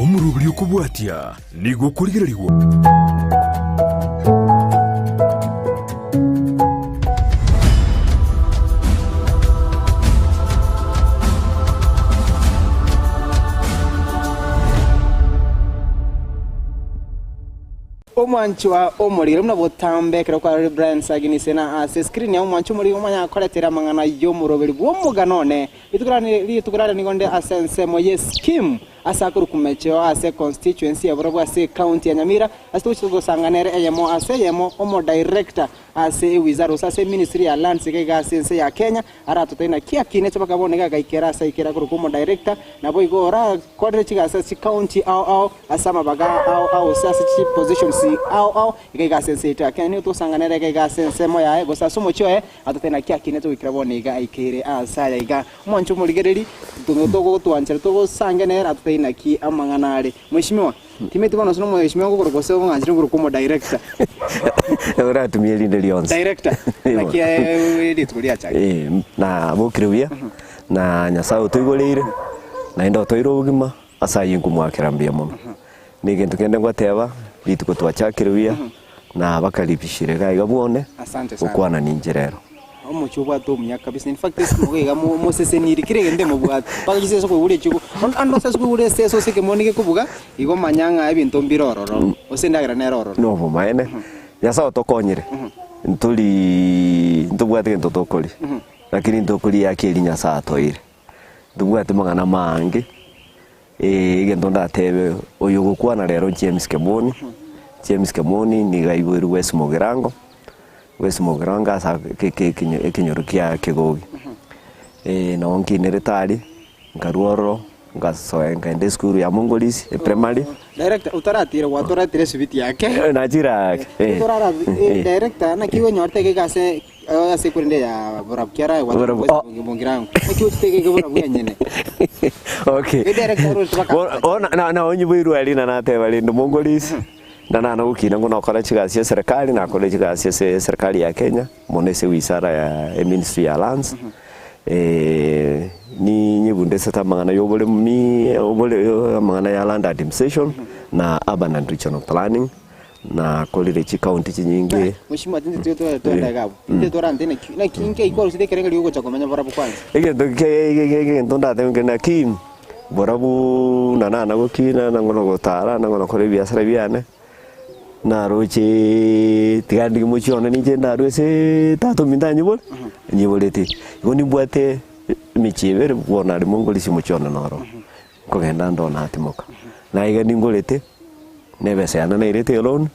Omoroberi okobwatia nigo okorigererigwa. Omwanchwa omoriri buna botambe ekero kwarorire Brian Sagini Sena ase screen ya omwanchwa omoriri omanye akoretera amang'ana y'omoroberi bw'omogano one. Rituko rane rituko rare nigo nde ase ensemo ye scheme ase akorokwa Mecheo ase constituency ya Borobwo ase ecounty ya Nyamira ase togochia gosangana ere eyemo ase eyemo omo director ase ewizara gose ase eministry ya lands iga iga ase ense ya Kenya aratotebi naki akinete mpaka bono iga agaikera ase aikere akorokwa omo director naboigo orakorere chigasi ase chicounty ao ao ase amabaga ao ao gose ase chipositions ao ao iga iga ase ense yaito ya Kenya nigo togosangana ere iga iga ase ensemo yaye gose ase omochie oye Atotebi naki akinete goikera bono iga aikeire aase aya iga. Omwanche omorigereri, togotwanchera togosange nere atotebi naki amang'ana are. Mweshimiwa, timeti bono gose nomweshimiwa ngokorokwa gose ong'anchire nkorokwa omodirector. Oratumie rinde rionsi. Director, naki rituko riachakire. Eh, nabokire buya, na Nyasaye otoigoreire, naende otoire obogima, ase ayio nkomoakera mbuya mono. Na egento kende ngoteba, rituko twachakire buya, na bakaribishire iga iga bwone, Asante sana. gokwana ninche rero. Omochie obwate omuya kabisa in fact ase mogo iga mo- moseseniri kera egento emobwate mpaka chisese koigure echigo ande ase koigure esese ase ekemoni gekobuga igo manya ng'a ebinto mbire ororo gose endagera nere ororo. Nobomaene, Nyasae otokonyire, ntoriiii ntobwate gento tokoria, lakini ntokoria eyaki eria Nyasae atoeire. Ntobwati mang'ana amaange, egento ndatebe oyo ogokwana rero James Kemoni, James Kemoni nigo aiboirwe West Mugirango, West Mugirango ase ake ke ke ekenyoro kia Kegogi. Nabo nkinerete aria, nkarwa ororo, ngasoa nkaenda esukuru ya Mongolisi eprimary. Director otaratira gwatoretire esibiti yake. Nachire ake, eh. Otorara director naki onyorete iga ase ase ekorende ya borabu kiara Borabu, oh. bongirango naki ochete iga borabu enyene. Okay. Eh, director oroche baka- Bo- bo- na- na onyiboirwe aria na nateba rende Mongolisi, na nana gokina ng'o nokora chigasi chia serikali, nakore chigasi ase eserikali ya Kenya, mono ase ewizara ya eministry ya lands, ninyebundesete amang'ana ya oboremi, obore amang'ana ya land administration, na urban and regional planning, nakorire chicounty chinyinge. Mheshimiwa tindi twe twe twende iga abwo. Tindi torante naki naki inki kwarusete ekerengerio ogocha komenya barabwo kwanza. Egento ke egento ndatebe nkere naki, barabwo nana gokina, nang'o nogotara, nang'o nokora ebiasara biane. Narocheeee tiga ndigie mochie one ninche ndarwe aseeee tata ominto anyibore, anyiborete. Igo nimbwate emechie ebere bono aria mongorisia omochie one noro, nkogenda ande one atimoka. Naiga ningorete, na ebesa yane nairete eloan,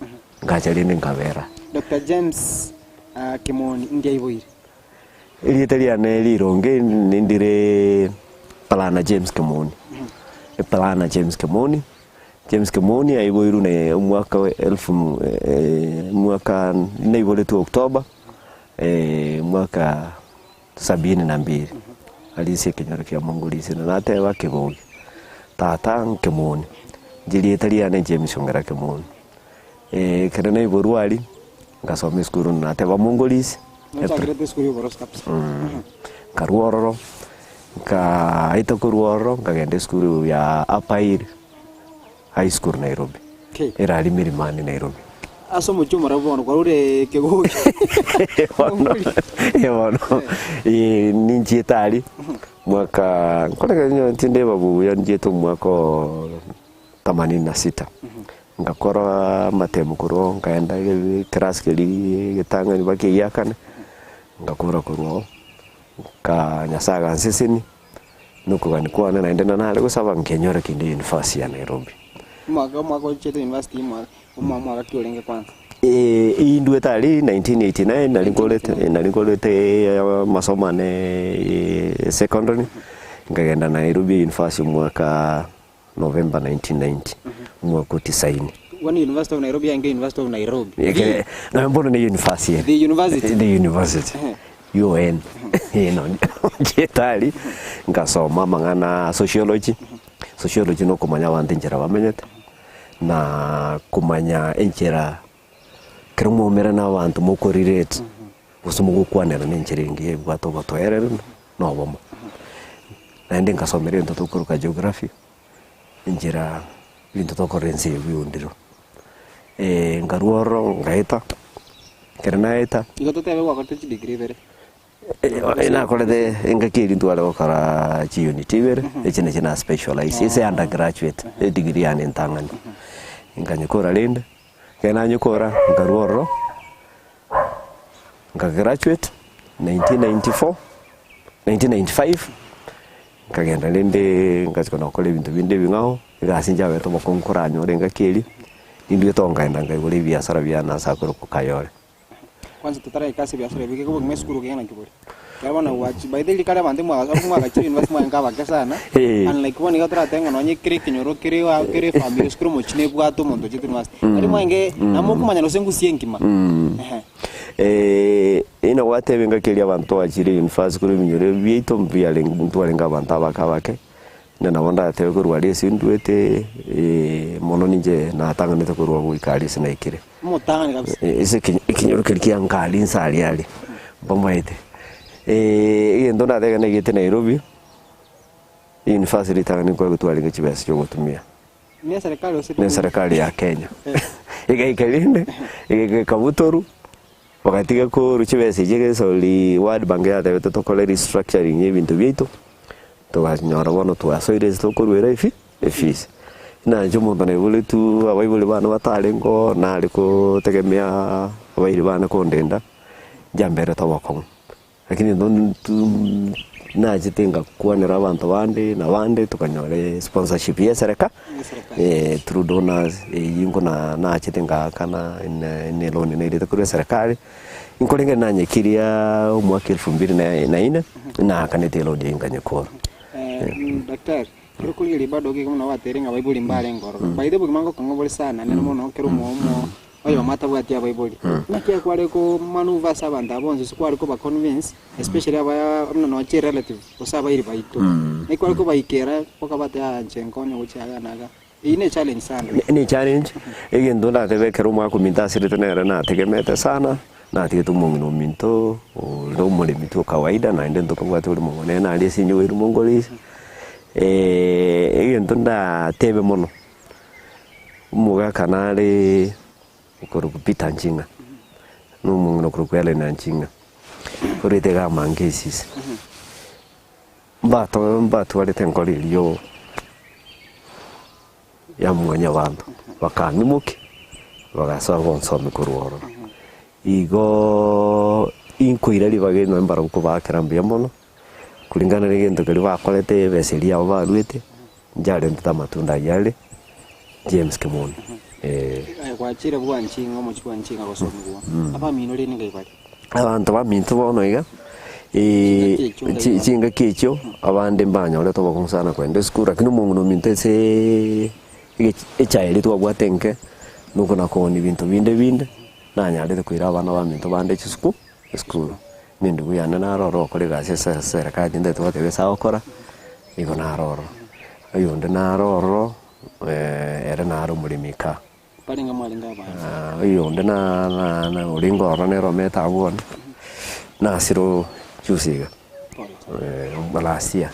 ngacha rende nkabera. Doctor James Kimoni inki aiboire? Erieta riane rironge nindire Plana James Kimoni, Plana James Kimoni. James Kimoni aiboirwe ne omwaka o elfu omwaka naiboretwe October omwaka sabini na mbili, aria ase ekenyoro kia Mongolisi na nateba Kegogi, tata Kimoni, inche rieta riane James Ongera Kimoni. Ekero naiborwa aria, ngasoma esukuru nateba Mongolisi, Nochakerete esukuru ya oboroso kabisa. nkarwa ororo, nkaeta korwa ororo nkagenda esukuru ya Upper Hill High School Nairobi, Okay. ere aria Milimani Nairobi. Ase omochie omorabu bono kwarure Kegogi. Bono eh bono eh ninchiete aria mwaka nkoreka onye tindeba buya nchiete omwaka o themanini na sita, ngakora amatemo korwa oo nkaenda ekerasi keria egetang'ani mpaka egiakane, ngakora korwa oo, nkaa Nyasaye agansesenia. Nokogania kwane naende nare gosaba nkenyore kende university ya Nairobi. Omwaka omwaka ochete university omwaka omwaka ki orenge kwanza? Indwete aria 1989 nari nkorete nari nkorete amasomo ane secondary, nkagenda Nairobi University omwaka November 1990, omwaka o tisaini. Bono University of Nairobi yaenge University of Nairobi. Ekere na bono ne university ere. The university. The university. UN. Nchiete aria, nkasoma amang'ana a sociology, sociology na okomanya abanto enchera bamenyete, na komanya enchera ekero mwaumera na abanto moko relate, gose mogokwanera na enchera engiya ebwate obotoereru na obomo. Naende nkasomera egento tokoroka geography, enchera. Ebinto tokorora ense eye buya ondiro. Nkarwa ororo ngaeta, ekero naeta. Igo totebe gwakorete chidegree ibere. Nakorete engaki eria ntware gokora chiunit ibere, echi nachio na specialize ase undergraduate, edegree yane entang'ani. Nkanyekora rende, ekero nanyekora nkarwa ororo, nka graduate 1994, 1995, nkagenda rende ngachia gokora ebinto binde ebing'ao, egasi nchabete obokong'u koranyore engaki eria, nindwete nkaenda nkaigora ebiasara biane ase akorokwa Kayole. Kwanza totaraika ase ebiasara ebio, obogima esukuru kegena naki bore? Ekero bono gwachi by the way rikare abanto mwa mwagachire university mwarenge abake sana, Eh. unlike bono iga toratebe ng'a nonye kera ekenyoro kere aa kere efamiri gose kera omochie nebwate omonto ochete university. Aria mwarenge namokomanya gose engusi engima. Ehe. Inwe gwateba engaki eria abanto twachire university korwa ebinyoro ebi biaito mbiarenge ntwarenge abanto abake abake, Inche nabo ndatebe korwa aria ase ndwete mono ninche natang'anete korwa goika aria ase naikire. Omotang'ani kabisa. Ase ekenyoro keria kia nkari inse aria aria, mbamaete. Egento ndatebe naigete Nairobi, university ritang'ani nkoegwa twarenge chibesa chia ogotumia. Ne eserekari gose Ne eserekari ya Kenya. Egaika rinde, egaika ekabutorwa. Bagatiga korwa chibesa echi egesori World Bank yatebete tokore restructuring ya ebinto biaito, toganyora bono twasoire ase tokoruera efi efees. Nainche omonto naiboretwe abaibori bane batarenge oo nare kotegemea abairi bane kondenda, nchiamberete obokong'u. Lakini nachete ngakwanera abanto bande na bande tokanyora esponsorship ya esereka through donors eywo nkona nachete ngaakana ne eloan nairete korwa eserekari, nkorenge nanyekiria omwaka elfu mbili na ine, naakanete eloan eywo nkanyekora. Daktari, ekero okorigereria bado iga buna gwateire ng'a abaibori mbarenge ororo, by the way obogima ngokong'a bore sana nere mono ekero omo Oyomo atabwati abaibori. Naki akware komanuva ase abanto aba bonsi, gose kware koba convince, especially aba buna nonya chirelative gose abairi baito. Naki kware kobaikera okabatebi aa inche nkonye gochia iga na iga. Eyio ne challenge sana. Ne challenge, egento ndatebe ekero omwaka ominto asirete nere nategemete sana, natigete omong'ina ominto ore omoremi tu o kawaida naende ntokabwate orimo monene naria ase inche oirwe mongorisi, egento ndatebe mono. Omogaka nare okorokwa Peter Nchinga, na omong'ina okorokwa Hellen Nchinga, orwete iga amange esisi. Mbato mbatwarete enkoro eria ya mwanyabanto, bakang'imokia, bagasoa gonsomia korwa ororo. Igoooo inkoira ribaga eri nonye mbarabwo kobaakera mbuya mono, kulingana na egento keria bakorete ebesa eria yabo baruete. Nchiarentete amatunda ayio are James Kimoni, eh. Aye gwachire bwanchinga omochie bwanchinga gosomigwa, abamino rende ngai bare? Abanto baminto bono iga, Chingaki echio ngai bare? chingaki echio abande mbanyorete obokong'u sana kogenda esukuru lakini omong'ina ominto aseeee egech echae eria twabwate enke, nokona koonia ebinto binde binde, nanyarete koira abana baminto bande chisuku esukuru. Na endugu yane naro oro ogokora egasi ase eserekari tintagete goteba ase agokora. Nigo naro ororo, oyonde naro ororo, ere naro omoremi kaa. Barenge mwarenge abanto. Oyonde na- na- na orenge ororo nere omete abwo one, nasire juzi iga, last year.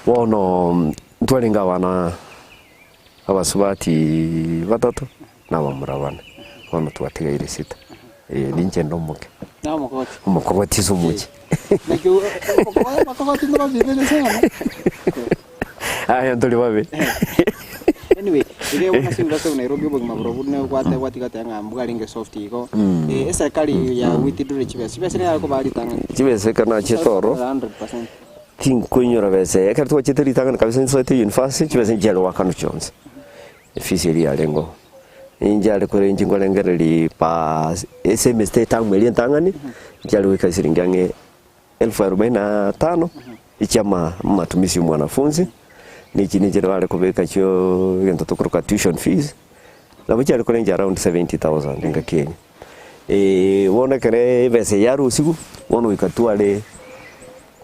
Bono ntwarenge abana abasubati batato na abamura bane, bono twatigaire sita, eh, ninche inde omoke. Na omokogoti. Omokogoti ase omochie. Naki abakogoti mborabibere sana. Aya ntori babe. Anyway, iga bono ase University of Nairobi obogima borobwo buna gwate gwatiga goteba ng'a mbwarenge soft igo, eserekari ya withdrew chibesa, chibesa nigo yarenge kobaa ritang'ani. Chibesa ekero nachete ororo, 100%. tinkoinyora besa eye, ekero twachete ritang'ani kabisa nsoete university, chibesa nchiare goakanwa chionsi. Efisi eria yarengeo, ninche are kore inche nkorengereria pa esemester etamu eria entang'ani, nchiare goika esiringi ang'e elfu arobaini na tano, echia ama amatumisi ya omwanafunzi, na echi ninche bare kobeka chioo egento tokoroka tuition fees, nabo chiare korengia around 70,000 engaki eria. Bono ekero ebesa eye yarusigwe, bono goika tware.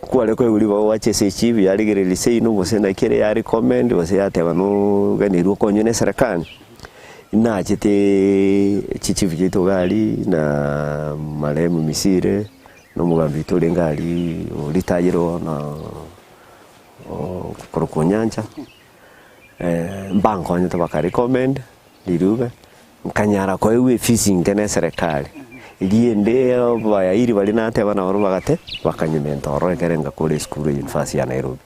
Kware koigwa ribaga gwacha ase echief yarigereria seino gose naki ere ya recommend gose yateba noganeirwe okonywe na eserekari, nacheteeee chichief chiaito iga aria na marehemu Misire, na omogambi oito orenge aria oritayire bono korokwa Onyancha. Mbankonyete baka recommend rirube, nkanyara koegwa efees inke na eserekari, eria ende abayairi baria nateba nabo bagate bakanyimenta ororo ekere ngakora esukuru ya university ya Nairobi.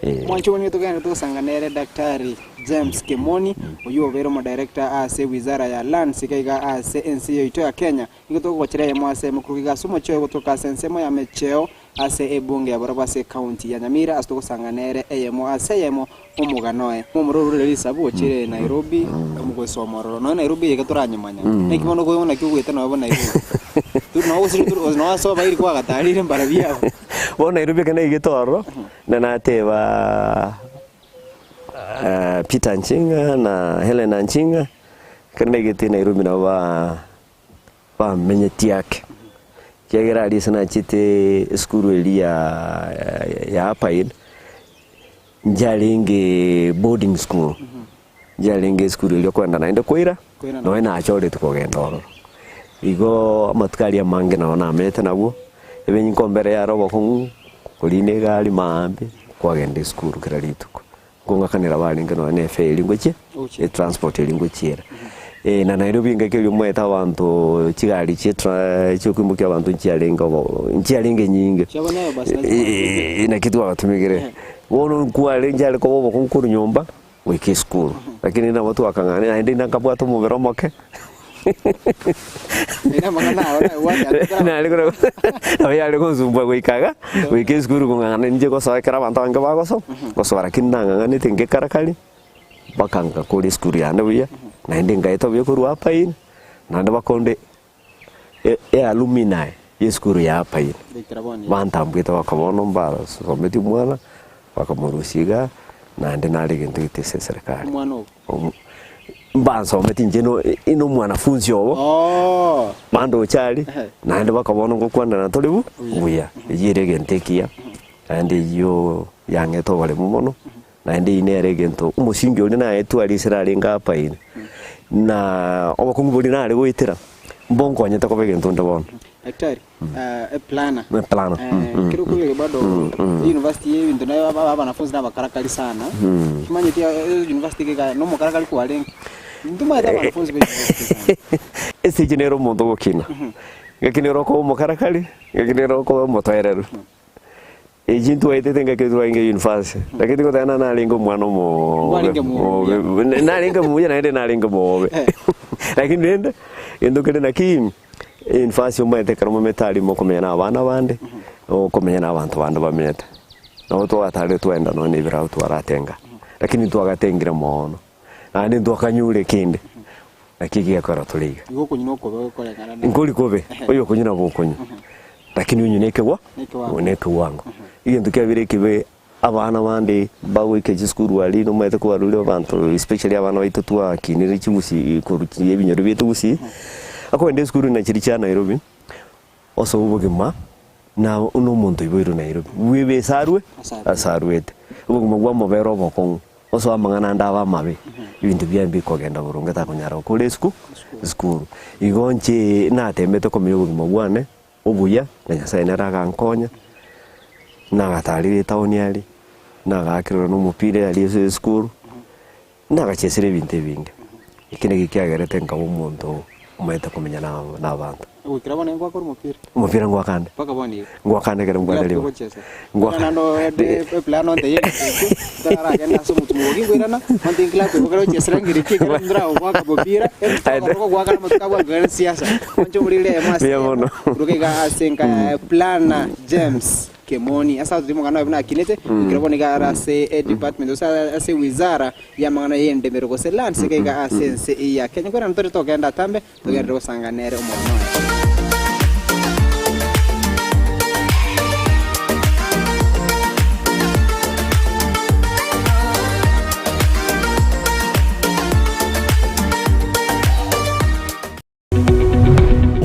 Eh. Mwanche obo nigo togenderete togosanga nere Daktari James Kemoni, oyio obeire omodirector ase wizara ya Lands iga iga ase ense yaito ya Kenya. Nigo togogochera eyemo ase eyemo korwa iga ase omochie oyo gotoka ase ensemo ya mecheo ase ebunge ya barabwo ase ecounty ya Nyamira ase togosanga nere eyemo ase eyemo omogano oye. Momura orure risabu ochire Nairobi omogwesoma ororo nonya Nairobi eye iga toranyemanya naki bono okoigwa naki ogwete nonya bo Nairobi turi nonya gose turi nonya ase abairi kwagatarire mbarabwo abwo. Bono Nairobi ekero naigete ororo, na nateba Peter Nchinga na Helena Nchinga, ekero naigete Nairobi nabo ba bamenyetie ake, ekiagera aria ase nachete esukuru eria ya Upper Hill, nchiarenge boarding school, nchiarenge esukuru eria okoenda naende koira, nonye nachoreti kogenda ororo. Igo amatuko aria amange nabo namanyete nabwo, ebe nkombere yare obokong'u, korina egari maambia, kwagenda esukuru kera rituko. Nkong'akanera barenge nonya na efare eria ngochia, etransport eria ngochiera. Na Nairobi engaki eria omanyete abanto chigari chia etra chiokoimokia abanto nchiarenge obo nchiarenge nyinge. Naki twagatumekire. Bono nkware nchiare koba obokong'u korwa nyomba goika esukuru, lakini nabo twakang'ana naende nakabwate omobere omoke. Nabo yare gonsumbua goika iga, goika esukuru kong'ang'ana ninche gosoa ekero abanto abange bagosoa, gosoa lakini nang'ang'anete ngekarakari, mpaka ngakora esukuru yane buya, naende ngaeta buya korwa Upper Hill, naende bakonde ealumni ya esukuru ya Upper Hill, bantambuete bakaba bono mbasometie omwana, bakamorusia igaa, naende nare egento gete ase eserekari. Mbansometi inche no inde omwanafunzi obo, Oo. bandoche aria, Ehe. naende bakaba bono ngokwanera tore bu buya. Eyio ere egento ekiya, naende eyio yang'ete oboremu mono, naende eyio nere egento omosingi oria naetwe aria ase narenge apa ime, na obokong'u boria nare goetera, mbonkonyete koba egento onde bono. Daktari, Eplana. Eplana, Ekero okoigereria bado university ye ebinto naye abanafunzi na abakarakari sana. Kimanyeti university iga na omokarakari kwarenge. Ntomanyete abanafunzi ba university sana. Estage nere omonto ogokina, ngaki nere okoba omokarakari, ngaki nere okoba omotoereru. Echi ntwaetete ngaki twarenge university, lakini tingoteba ng'a narenge omwana omobe, Kwarenge mobe. mobe, narenge muya naende narenge mobe. Lakini rende, egento kere naki. University omanyete ekero momete aria mokomenya na abana bande, okomenya na abanto bande bamenyete. Nabo twagatarire twaenda nonya na ebiraro twaratenga, lakini ntwagatengire moono, naende ntwakanyure kende, naki egiakora tore iga. Igo okonywa nokobe gokorekana na Nkori kobe, oyo okonywa nabo okonywa, lakini onywe na ekewa Nekewango. na ekewango. Egento kiabere ekibe. Abana bande bagoika chisukuru aria nomanyete kwarure abanto especially abana baito twakinire chigusii korwa ebinyoro biaito gusii, akogenda esukuru na chiria chia Nairobi, osoe obogima na buna omonto oiboirwe Nairobi, bwebesa arwe ase arwete. Obogima bwamobera obokong'u, osoe amang'ana ande abe amabe, ebinto biaye mbikogenda boronge takonyara gokora esuku esukuru. Igo inche natemete komenya obogima bwane. Obuya, na Nyasae nere agankonya, nagatarire etaoni aria, nagaakererwa na omopira aria ase esukuru, nagachesire ebinto ebinge. Eki nakio kiagerete nkaba omonto omanyete komenya na na abanto. Goikera bono ngwakora omopira. Omopira ngwakande, Mpaka bono iga. ngwakande ekero mbwate Club ribaga. togochesa. Ngwaka- Naende ode eplan onte ye taragenda ase omotumo ogo ginkoirana onte club ekero gochesera ng'iriki ekero ntoragwaka mopira gwakana amatuko abwo angere siasa onche omorire eyemo ase Mbuya mono. Korwa iga ase enka ya Plana James Kemoni ase agotoria omogano oye buna akinete ekero bono iga are ase edepartment gose ase ewizara y'amang'ana y'endemero gose lands iga iga ase ense eye ya Kenya. Nkoirana tore togenda atambe togenderere gosanga nere omogano oye.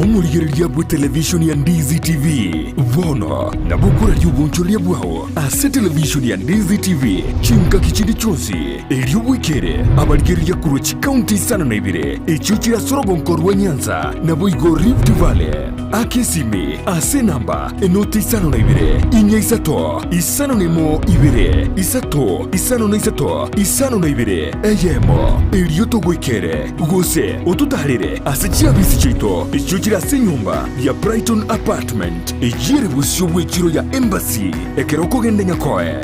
Omorigereria. Oboonchoreria bwe televishoni ya Ndizi TV. Bono nabo okoraria oboonchoreria bwao ase televishoni ya Ndizi TV chingaki chinde chionsi, erio bwekere abarigereria korwa chikaunti isano na ibere echio chire ase orogonko rwa Nyanza naboigo Rift Valley. Aka esimi ase enamba enoti 52 4 5 1 2 3 53 52 eyemo, erio togoikere gose ototaarere ase chiabisi chiaito echio chire ase enyomba ya Brighton Apartment, eyio ere bosio bw'echiro ya Embassy ekero okogenda Nyakoe.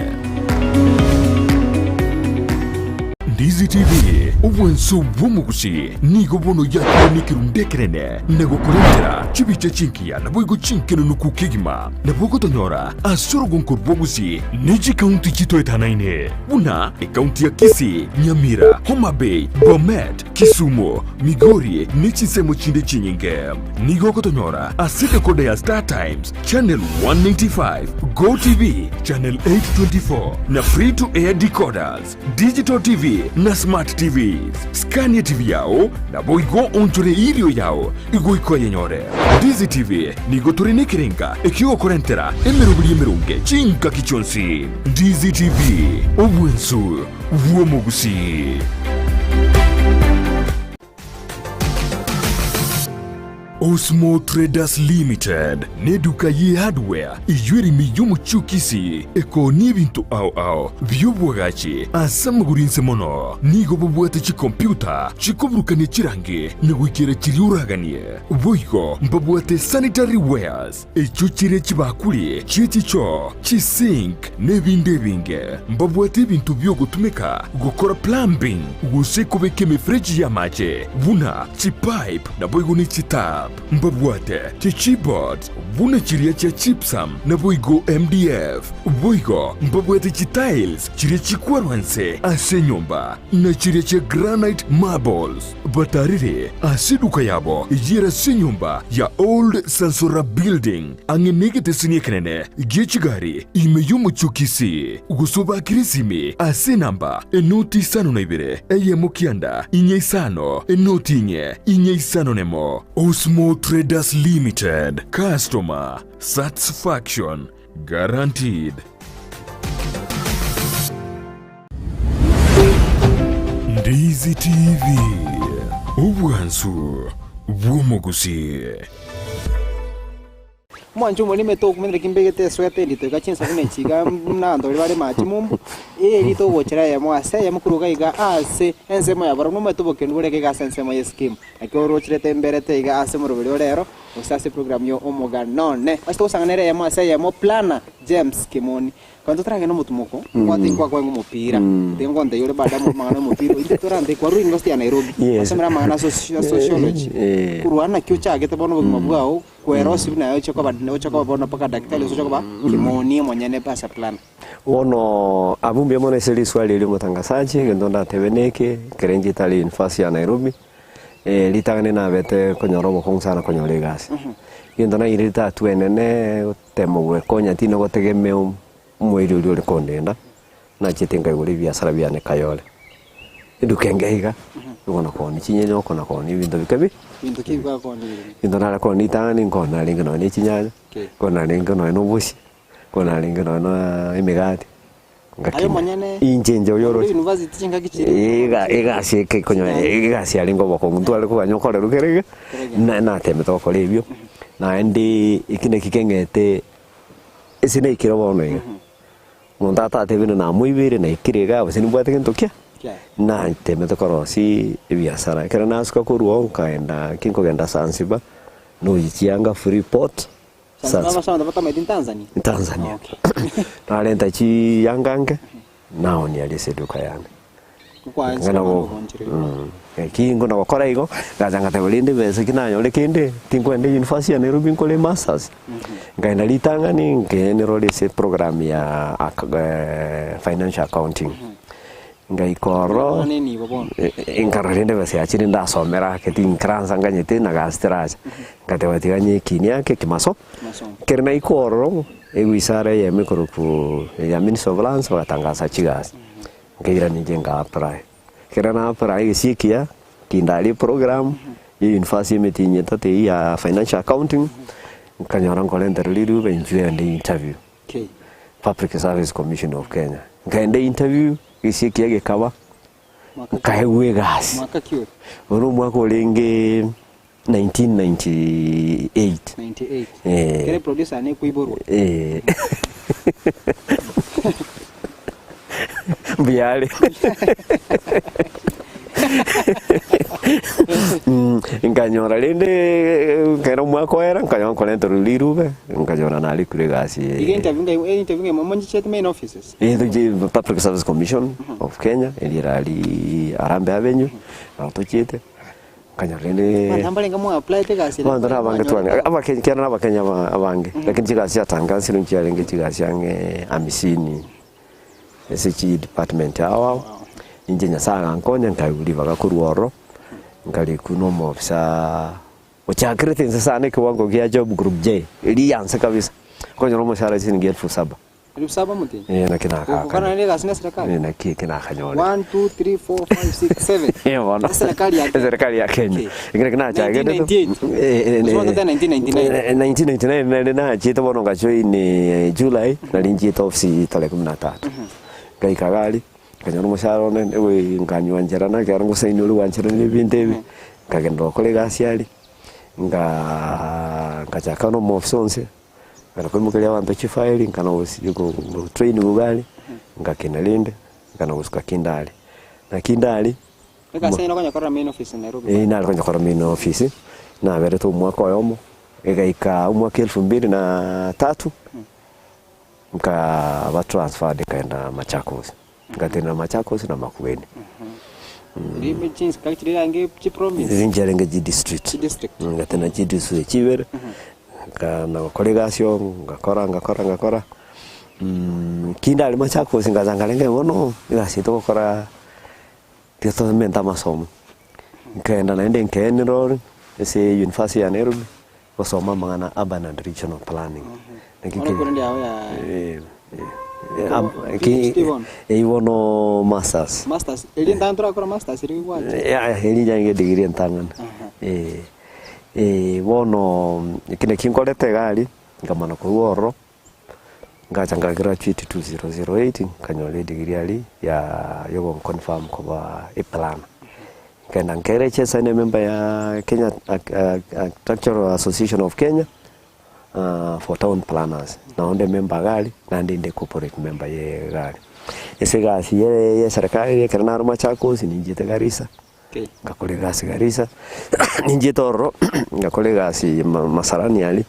Ndizi TV, obwanso bw'omogusi, nigo bono yakire nekerundu ekenene na gokorentera chibicha chingiya naboigo chinkenenuku kegima. Nabo ogotonyora ase orogonko rw'obosie ne chikaunti chitoetanaine buna ekaunti ya Kisii, Nyamira, Homa Bay, Bomet, Kisumu, Migori ne chinsemo chinde chinyinge. Nigo ogotonyora ase dekoda ya Star Times, Channel 195, Go TV, Channel 824 na Free to Air decoders, Digital TV na Smart TVs. Skania TV yao naboigo onchore erio yao igoika oyenyore. Ndizi TV nigo tore nekerenga ekiogokorentera emeroberi emeronge chingaki chionsi. Ndizi TV, obwensu bw'omogusii. Osmo Traders Limited neduka ye hardware eyio ere ime y'omochie o Kisii ekoonia ebinto ao ao bi'obwagachi ase amagoro inse mono. Nigo bobwate chikompyuta chikoburukania chirangi na goikera chiria oraganie. Boigo mbabwate sanitary wares echio chire chibakuri chie chichoo, chisink na ebinde ebinge. Mbabwate ebinto bi'ogotumeka gokora plumbing gose kobeka emefereji y'amache buna chipipe naboigo ne chitap. Mbabwate chichipboards buna chiria chia gypsum naboigo MDF. Boigo mbabwate chitiles chiria chikwarwa nse ase enyomba na chiria chia granite marbles. Batarire ase eduka yabo eyere ase enyomba ya Old Sansora Building ang'e negeteseni ekenene gie chigari ime y'omochie o Kisii, gose obakire esimi ase enamba enoti 52 1 9 5 enoti 4 4 5 1. Osmo Traders Limited, Customer Satisfaction Guaranteed. Ndizi TV, obwansu bw'omogusii. Omwancho omorimo etokumenyera ki mbegete esweta endito iga chinsa buna echi iga buna abanto baria bare mache mombo, eri togochera eyemo ase eyemo korwa iga iga ase ensemo ya barabwo nomanyete obokendu bore iga iga ase ensemo ya eskimu. Naki orocherete emberete iga ase omoroberi ore ero, gose ase eprogram ya omogano one. Ase togosang'ana ere eyemo ase eyemo planner James Kimoni. Kwanza totaragenda omotumoko, mbwate nkwakwanga omopira, tiga nkontebie ore baadaye amang'ana omopira intwe torante kwarure university ya Nairobi, Yes. wasomire amang'ana a soci- a sociology, Eh. korwa naki ochagete bono obogima bwao, kwerosia buna aye oche koba oche koba bono mpaka daktari gose oche koba kimoni omonyene as a planner. Bono abwo mbuya mono ase riswali erio omotangasaji, egento ndatebe neke, ekero inche ntari university ya Nairobi, ritang'ani nabete konyora obokong'u sana konyora egasi. Egento nairete hatua enene gotema gwekonya tindi gotegemea omoiri oria ore kondenda, nachete nkaigora ebiasara biane Kayole. Eduka enge iga, nigo nakoonia chinyeni oko nakoonia ebinto bike bi, Binto ki bikwakoonire? ebinto nare koonia ritang'ani nkoona narenge nonya ne chinyanya, Okay. nkoona narenge nonya na obosie, nkoona narenge nonya na emegati, Aye ngakina. omonyene Inche inche oyo ore oroche. university chingaki chiria Iga egasi eke konya egasi yarenge obokong'u ntware koganya okorerwa kere iga, Kere iga. na natemete gokora ebio, naende eki naki keng'ete ase naikire bono iga, Omonto atatebire namoibeire naikire igaa gose nimbwate gento kia, Kiaye. natemete korosia ebiasara. Ekero nasuka korwa oo nkaenda nki nkogenda Zanzibar, noyia chianga Freeport, Zanzibar Zanzibar, ase abanto batamaeti Tanzania? Tanzania. Okay. Narenta chiyanga nke, naonia aria ase eduka yane. Okwancha Ng'a nabo abanto gonchererwa. Eki nkona gokora igo, ngacha ngateba rende ebesa eki nanyore kende, tinkoenda university ya Nairobi nkore masters. Nkaenda ritang'ani nkaenroll ase eprogram ya ac financial accounting. Ngaika ororo, Bono enibo bono. nkarora rende ebesa yachire ndasomera ake tinkaransa nganyete na gasi teracha. Ngateba tiga nyekinie ake kimaso, Kimasomo. ekero naika ororo, ewizara eyemo ekorokwa ya ministry of lands bagatangasa chigasi. Nkairana inche nka apply. Ekero na apply egesie ekiya, kindaria eprogram, Ya university emetienyi etato eyio ya financial accounting, nkanyora nkorenterwa riruba inchuo ende interview. Okay. Public Service Commission of Kenya. Nkaenda interview, gese ekiya gekaba, Mwaka ki? nkaegwa egasi. Mwaka ki oyo? Oro omwaka orenge 1998. 98. Eh. Kere producer ane koiborwa. Eh. Mbuya are. Mm, Nkanyora rende nkera omwaka oera nkanyora nkorenterwa rirube nkanyora narikure egasi Iga interview ngai eh, interview ngai momonyichete main offices. Eh, toche Public Service Commission of Kenya eria erari Harambee Avenue nabo tochiete Nkanyora rende Abanto mbarenge mwa applyete egasi ere abanto nabange mwanyora tware abakenya ekiagera na abakenya aba abange lakini chigasi chiatangasirwe nchiarenge chigasi ang'e amisini ase chidepartment ao ao, inche Nyasaye agankonya nkaigwa ribaga korwa ororo, nkarikwa na omoofisa ochakerete inse sana ekewango gia job group J, eria ya nse kabisa, okonyora omoshahara chiringi elfu saba. Elfu saba omotienyi? Eh, naki Gokokana nakakanya. nere egasi na eserekari? Eh, naki eke nakanyorire. 1, 2, 3, 4, 5, 6, 7. Eh, bono. Eserekari ya Kenya. Eserekari ya Kenya. Okay. Ekero naki nachagete 1998. Eh, eh, Gose bono totebe 1999. eh, 1999 nere nachete bono ngajoin July, nari nchiete ofisi tarehe kumi na tatu. Ngaika iga aria, nkanyora omoshahara one, ewe nkanywa nchera ekero ngosaini oria gwancherana ebinto ebi, nkagenda gokora egasi aria, nkaa nkachaka na omoofisa onse. Nkana koimokeria abanto chifaeli, nkana gosi go train iga aria, ngakina rende, nkana gosuka kindari. Na kindari, Egasi eye nokonya korora main office Nairobi. eh nare konya korora main office, naberete omwaka oyomo, egaika omwaka elfu mbili na tatu, nkaba transferred nkaenda Machakos, ngatenena Machakos na Makueni. Rime chinsi kaki chiri range chi province. Rinchiarenge chidistrict. Chidistrict. Ngatena chidistrict chibere, nkana gokora egasi oo, ngakora ngakora ngakora, kinde aria Machakos ngacha nkarenge bono, egasi eye togokora tiga tomente amasomo. Nkaenda naende nkaenroll ase university ya Nairobi, gosoma amang'ana urban and regional planning. Naki Bono ke- korende yao ya Eh, eh, am- PhD ki- bono? eh, bono masters. masters. Eria entang'ani torakora masters eria gwacha. Yaya, eri nyange degree entang'ani. Aha. Eh, eh, bono eki naki nkorete iga aria, nkamana korwa ororo, ngacha nka graduate 2008, nkanyora edegree aria ya yogonconfirm koba eplanner. Nkaenda nkaeregister ne emember ya Kenya Architectural Association of Kenya, for town planners, nabo nde member iga aria, naende inde corporate member ye iga aria. Ase egasi ye eserekari ekero nare Machakos ninchiete Garissa, ngakora egasi Garissa, ninchiete ororo ngakora egasi Masalani aria,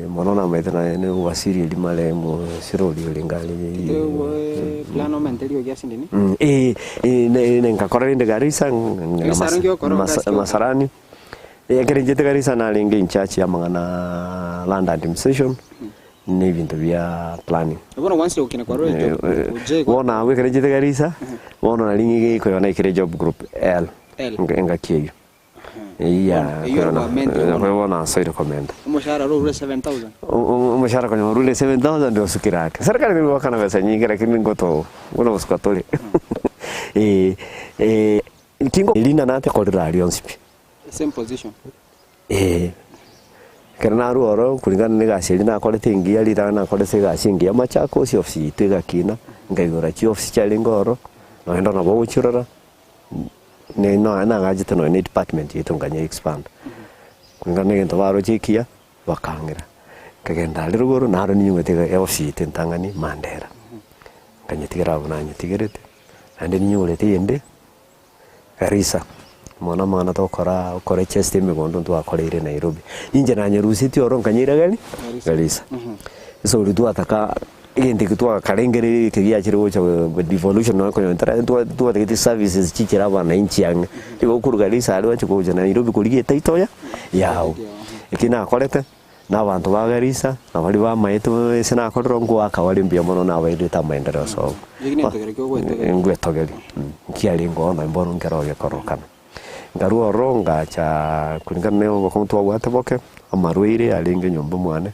mono namaete naye ne owasiri eria marehemu Sirori orenge aria. Plan omente riogi ase ndini. Ngakora rende Garissa, Garissa arenge okora Mas- egasi ki okora? Masalani. Ekero inchete Garissa narenge in charge y'amang'ana land administration na ebinto bia planning. Bono gwansire gokina kwarora Eh, ejob eh, oje bono abwo ekero inchete Garissa, bono nari ng'ige koyona naikire job group L, L. enga- engaki eyio. Eyio ya Bono, eyio koyona- orwamente eh, bono. bono nasoire komenta. Omoshahara oro orure 7000. O- o- Omoshahara konya orure 7000 osukire ake. Serikali nigo egokana besa nyinge lakini ngoto buna gosuka tore. Eh, eh, kingo rina natekorire aria onsi pi. Same position. Ee, ekero narwa oro kulingana na egasi eria nakorete engiya ritang'ani nakorete egasi engiya Machakos ofisi yaito egakina, nkaigora chiofisi chiarenge ororo, nonya nabo ogochirora, ne nonya nagachete nonya na edepartment yaito nkanya expand. Kulingana na egento baroche ekiya, bakang'ira. Nkagenda aria rogoro, naro ninyomete iga eofisi yaito entang'ani Mandera. Nkanyetigera abwo nanyetigerete, naende ninyorete eyende. Garissa, mono amang'ana togokora okore chest emegondo ntwakoreire Nairobi. Inche nanyerusetie oro nkanyeira gari Garissa. Ase oria twataka egento eke twakarengereria eke giachire gocha devolution nonya konya ntara twatagete services chichere abananchi ang'e. Igo okorwa Garissa aria oche gocha Nairobi korigia etitle ya yago. Eki nakorete. Na abanto ba Garissa, na baria bamaete ase nakorire ngoaka bare mbuya mono nabairete amaendereo sobo. Eki nentogero ki ogwetogeria? Ngwetogeria, nkiarenge oo nonye bono nkero ogekorokana. Nkarua ororo ngacha kulingana na obokong'u twabwate boke, amarwaire arenge nyomba mwane,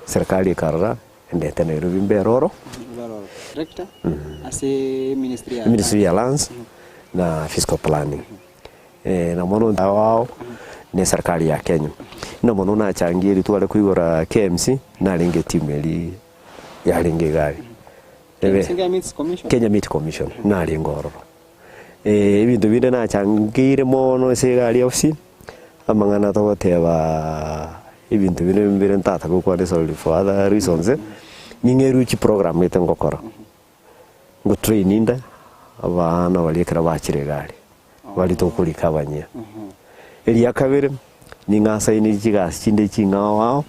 serikali ekarora endete Nairobi mbere oro. Director ase ministry ya Ministry ya Lands na Physical Planning. Na mono ao ao na eserikari ya Kenya. Na mono nachangie eri tware koigora KMC, narenge etimu eria yarenge iga aria. Ebe Kenya Meat Commission. Kenya Meat Commission, narenge ororo. Ebinto binde nachangeire mono ase egari ofisi, amang'ana togoteba ebinto binde mbire ntata gokwana sorry for other reasons, ning'erwe chiprogram gete ngokora. Ngotrain inde abana baria ekero bachire egari, baria tokorika abanyia. Eria kabere, ning'asainirie chigasi chinde ching'ao ao,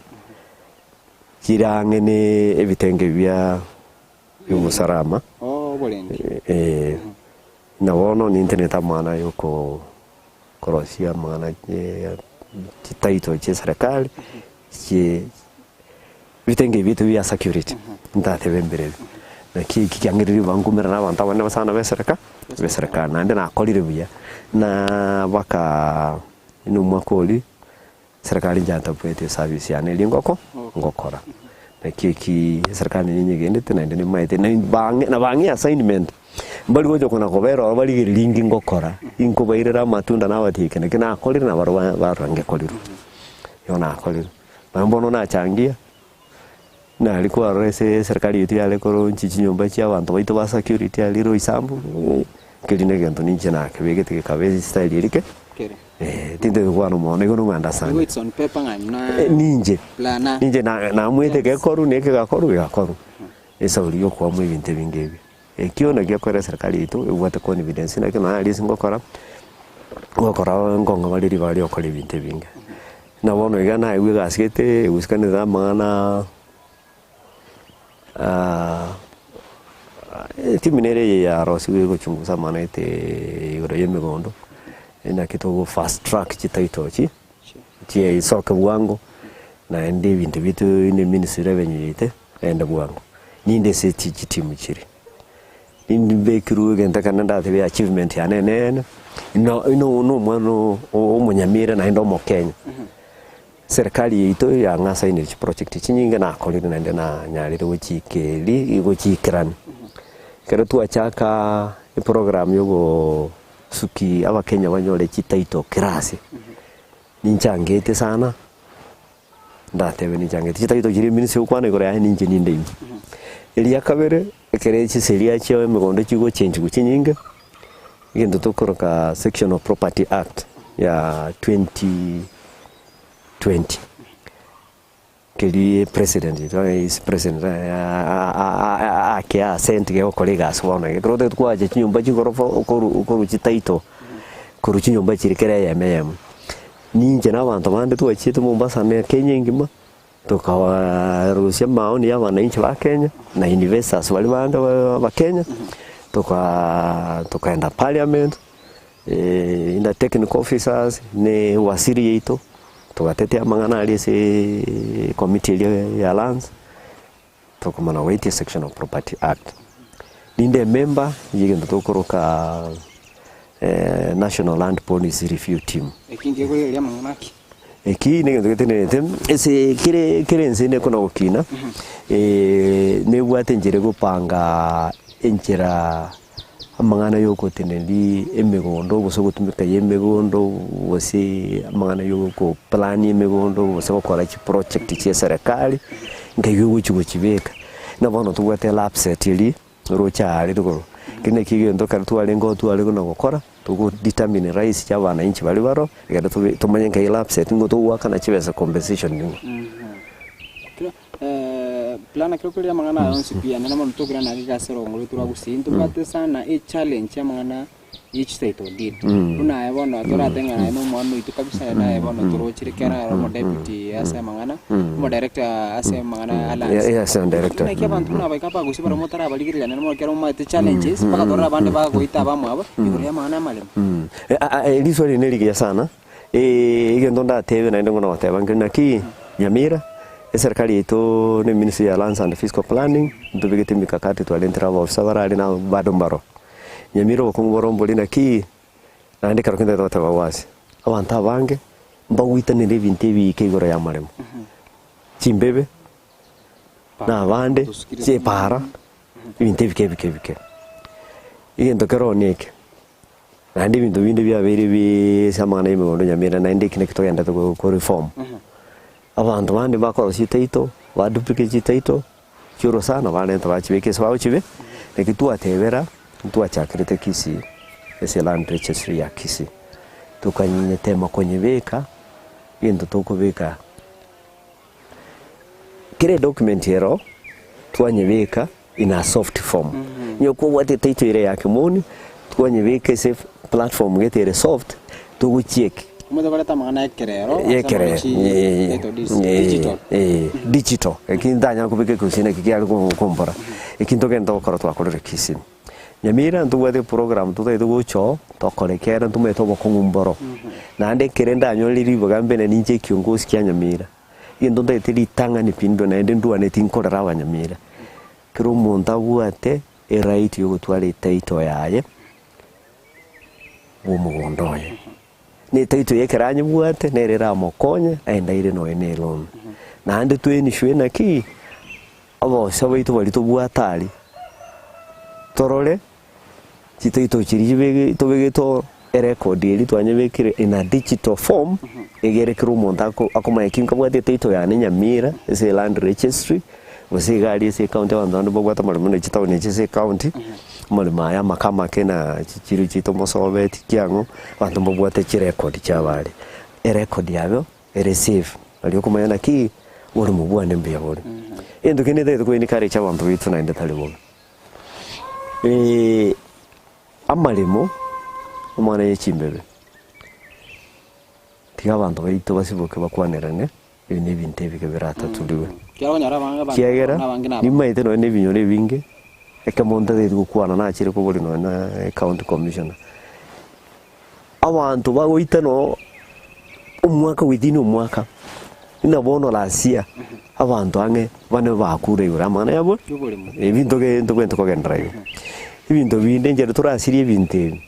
chire ang'e ne ebitenge bia biomosalama, Oh, oborendi. eh, na bono nintenete amang'ana ya oko korosia amang'ana chititle chia eserekari, chie ebitenge ebi biaito bia security, ntatebe mbire ebi. Naki eki kiang'ereire ribaga nkoumera na abanto abanene sana ba esereka ba eserekari, naende nakorire buya, na baka na omwaka oria. Serikali nyantabuete eservice yane eria ngoko ngokora. Naki eki eserikali ninyegenete naende nimaete na bang'e na bang'e assignment mbari gocha kona kobera ororo barigereria inki ngokora, inkobairera amatunda nabatebi eke naki nakorire na barobwo ba barora ngekorirwe. Igo nakorire. Naende bono nachangia, nari kwarora ase eserikali yaito yare koronchi chinyomba chia abanto baito ba security aria Roysambu, keria na egento ninche nakebegete gekaba estyle eria ke. Kere. Eh, tintagete gokwana omono, igo nong'anda Igo sana. it's on paper ng'a na Eh, ninche plana. ninche na- namwete gekoru na ekegakoru gegakoru esauri ya okoamua ebinto ebinge ebi. Ekio nakio gekogera eserikari yaito ebwate confidence naki nonya aria ase ngokora, ngokora nkong'a bare ribaga ria gokora ebinto ebinge. Na bono iga naigwa egasi gete egoisikanete na amang'ana Etimu nere eye yarosiwe egochungusa amang'ana gete igoro ya emegondo, naki togo fast track chititle echi, chisoke bwango, naende ebinto biaito buna eministry revenue yaito egende bwango. Ninde ase echi chitimu chiria, nindi mbekirwe egento ekero ndatebe achievement yane enene, no no na omwana omonyamira naende omokenya. Serikali yaito yang'asainire chiproject chinyinge nakorire naende nanyarire gochiikeria gochiikerania. Ekero twachaka eprogram ya ogosuki abakenya banyore chititle class, ninchangete sana, ndatebe ninchangete chititle chiria eminisi ogokwana igoro yaye ninche ninde ime. Eria kabere, ekere chiseria chia emegondo chigochenjiwa chinyinge, egento tokoroka section of property act ya 20. 20 keria president his president akea assent gegokora egasi bono iga. Ekero otagete koagacha chinyomba chigorofa okoru okoru chititle korwa chinyomba chiria kera eyemo eyemo. Ninche na abanto bande twachiete Mombasa na Kenya engima, tokarusia amaoni ya abananchi ba Kenya na investors baria bande abakenya, tokaa tokaenda parliament. na technical officers, ne waziri yaito, togatetea amang'ana aria ase committee eria ya lands, tokomana goetia section of property act. Ninde emember ya egento tokoroka national land policy review team. Eki nkegorigereria amang'ana aki. Eki negento getenerete ase kere kere ense ende ekona gokina, nebwate enchera egopanga enchera amang'ana ya ogoteneneri emegondo gose ogotumeka ya emegondo gose amang'ana ya ogoplani emegondo gose gokora chiproject chia eserekari, nkaigwa egochi gochibeka. Buna bono tobwate elapset eria. Oroche aare rigoro. Ekio nakio egento ekero twarenge tware buna gokora, togo determine rights chia abananchi baria baroo, ekero tobe tomanye nkai lapsed nigo togoakana chibesa compensation nigo. Kero plana kero kore amang'ana aya onsi pi naende mono tokirana ake ase erongo rwaito rwa Gusii, ntobwate sana echallenge ya amang'ana ye chititle deed. Buna aye bono torate ng'a aye na omwana oito kabisa naye bono torochire kera aro omodeputy ase amang'ana, omodirector ase amang'ana ya lands. Yes, yes, director. Naki abanto buna abaika aba Gusii barabwo motarabarigereria naende mono ekero momaete challenges, mpaka torore abande bagoita abamwabo igoro ya amang'ana amaremo. Riswali eri nerigiya sana, egento ndatebe naende ng'o nogoteba nkeri naki Nyamira, eserikari yaito na eministry ya lands and physical planning, ntobegete emikakati twarentire abaofisa barare na bado mbaro. Nyamira obokong'u bore mbori naki, naende ekero kende togoteba gwase, abanto abange mbagoitanere ebinto ebiike igoro y'amaremo, chimbebe, na abande, chipaara, ebinto ebike ebike ebike. Egento kere one eke, Naende ebinto binde biabeire ase amang'ana ya emegondo nyamira naende eki naki togenderete ko reform. Abanto bande bakorosia chititle, ba duplicate chititle, chi'orosana barenta bachibeka ase bagochibe, naki twatebera ntwachakerete Kisii ase land registry ya Kisii, tokanyetema konyebeka egento tokobeka kera edocument ero twanyebeka in a soft form. Onye kobwate etitle ere ya kimoni, twanyebeka ase platform gete ere soft, togochiek. Omanyete koreta amang'ana ekerero ase Ekerero, amache title deeds, digital. digital, eki ntanyara kobeka ekegusii naki kiare kombora, eki ntogende gokora twakorire Kisii. Nyamira ntobwate eprogram totagete gocha oo, tokore kere ntomanyete obokong'u mboro. Naende ekere ndanyore ribaga mbe ninche ekiongosi kia Nyamira, egento ntagete ritang'ani pi ndwe naende ndwane tinkorera abanyamira, kera omonto abwate eright ya ogotwara etitle yaye bwa omogondo oye. Na etitle eye ekero anyebwate nere eramokonye aende aire nonya na eloan. Naende toenishwe naki, Obosa bwaito baria tobwate aria, torore chititle chiria chibege tobegete oo erecord eria twanyebekire in a digital form, egere kera omonto ako akomanya ki nkabwate etitle yane Nyamira ase land registry, gose iga aria ase ecounty abanto bande mbabwate amaremo ne chitown echi ase ecounty, amaremo aya amake amake na chichiro chiaito mosobeti kiang'o, abanto mbabwate chirecord chiabo aria. Erecord yabo ere safe, aria okomanya naki oborimo bwane mbuya bore. Egento kende ntagete ko encourage abanto baito naende tari bobe, amaremo omwana ye chimbebe, tiga abanto baito basiboke bakwanerane, ebi na ebinto ebike biratatuliwe. Ekiagera okonyora abange abanto Ekiagera, abange na abange. nimaete nonye na ebinyoro ebinge, ekemo ntagete gokwana nachire koboria nonye na ecounty commissioner, Abanto bagoita no omwaka within omwaka, buna bono last year, abanto ang'e bane bakure igoro amang'ana yabo, Y'oboremo. ebinto ge ntobwenerete kogenderera igo. Ebinto binde enchera torasirie ebinto ebi,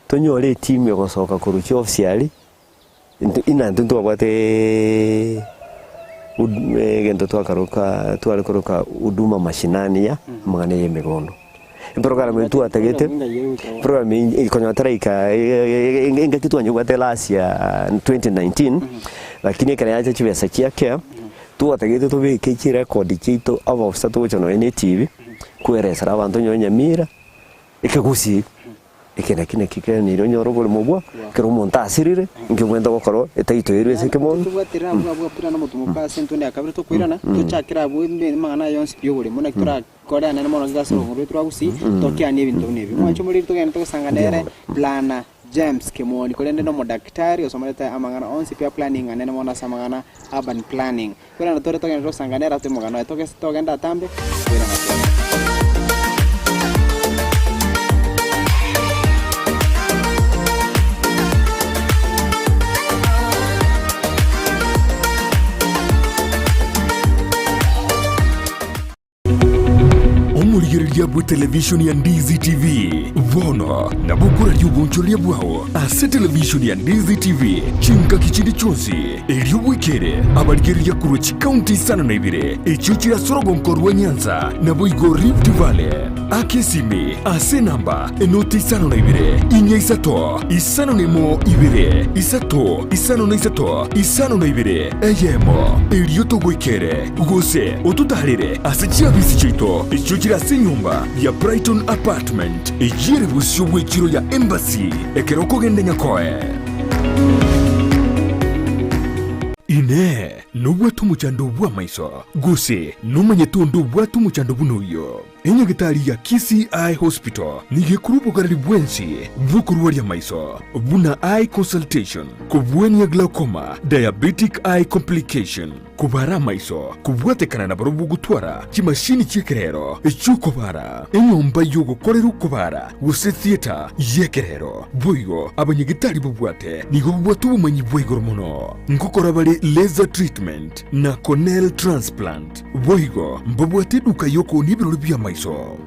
tonyore etimu egosoka korwa chiofisi aria, intwe inaa intwe ntwabwateeee hud egento twakaroka tware koroka huduma mashinani ya amang'ana ya emegondo. Eprogram eye twatagete, program eye konya taraika engaki twanyebwate last year 2019, lakini ekero yacha chibesa chia care, twatagete tobeke chirecord chiaito abaofisa togocha nonye na etibi, kweresera abanto onye Nyamira, ekegusii. Eke naki naki keanire onyore oborimo obwo, ekero omonto asirire, inki obwenerete gokora etaitoerwe ase ekemondo? Tobwatire abwo abwo abwo nomotumoka ase entunda ya kabere tokoirana, tochakere abwo amang'ana aya yonsi pi oborimo naki torakore anene mono ase oboronge bwaito bwa gusii, tokianie ebinto buna ebi. Mwanche omoriri togende togosanga nere Plana James Kemoni korende na omodaktari osomerete amang'ana onsi pi a planning anene mono ase amang'ana urban planning. Koirana tore togende togosanga nere ase omogano oye togese togende atambe koirana tore. Omorigereria bwe televishoni ya Ndizi TV bono nabo okoraria obonchoreria bwao ase televishoni ya Ndizi TV chingaki chinde chionsi, erio bwekere abarigereria korwa chikaunti isano na ibere echio chire ase orogonko rwa Nyanza naboigo Rift Valley. Aka esimi ase enamba enoti isano na ibere, inya isato, isano na emo ibere, isato, isano na isato, isano na ibere, eyemo, erio togoikere, gose ototaarere ase chiabisi chiaito echio chire ase enyomba ya Brighton Apartment, eyio ere bosio bw'echiro ya Embassy, ekero okogenda Nyakoe. Inee! Nobwate omochando bw'amaiso, gose nomanyete onde obwate omochando buna oyio? Enyagitari ya Kisii Eye Hospital nigo ekorwa obogareri bwensi bw'okorwaria amaiso, buna eye consultation, kobwania glaucoma, diabetic eye complication, kobara amaiso, kobwatekana na barobwo gotwara chimashini chi'ekerero chi'okobara, enyomba y'ogokorera okobara gose theatre y'ekerero. Boigo abanyagitari babwate nigo babwate obomanyi bwa igoro mono ngokora bare laser treatment na corneal transplant. Boigo mbabwate eduka y'okoonia ebirori bi'amaiso,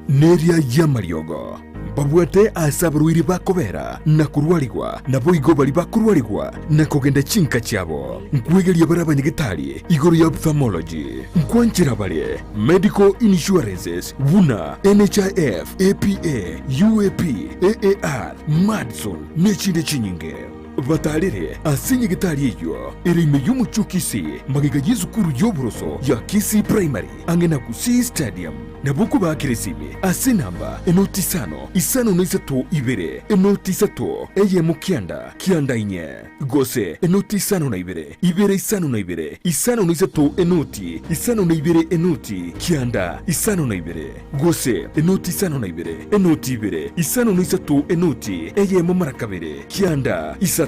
na eria y'amariogo. Mbabwate aase abarwaire bakobera na korwarigwa, naboigo baria bakorwarigwa na kogenda chinka chiabo. Nkwegeria bare abanyagetari igoro ya ophthalmology. Nkwanchera bare medical insurances buna NHIF, APA, UAP, AAR, Madison nechinde chinyinge. Batarere ase nyagetari eyio ere ime y'omochie o Kisii, magega y'esukuru y'oboroso ya Kisii Primary ang'e na Gusii Stadium. Nabo okobaakera esimi ase enamba enoti isano, isano na isato ibere, enoti isato, eyemo kianda, kianda inye, gose enoti isano na ibere, ibere isano na ibere, isano na isato enoti, isano na ibere enoti, kianda, isano na ibere, gose enoti isano na ibere, enoti ibere, isano na isato enoti, eyemo mara kabere, kianda, isato.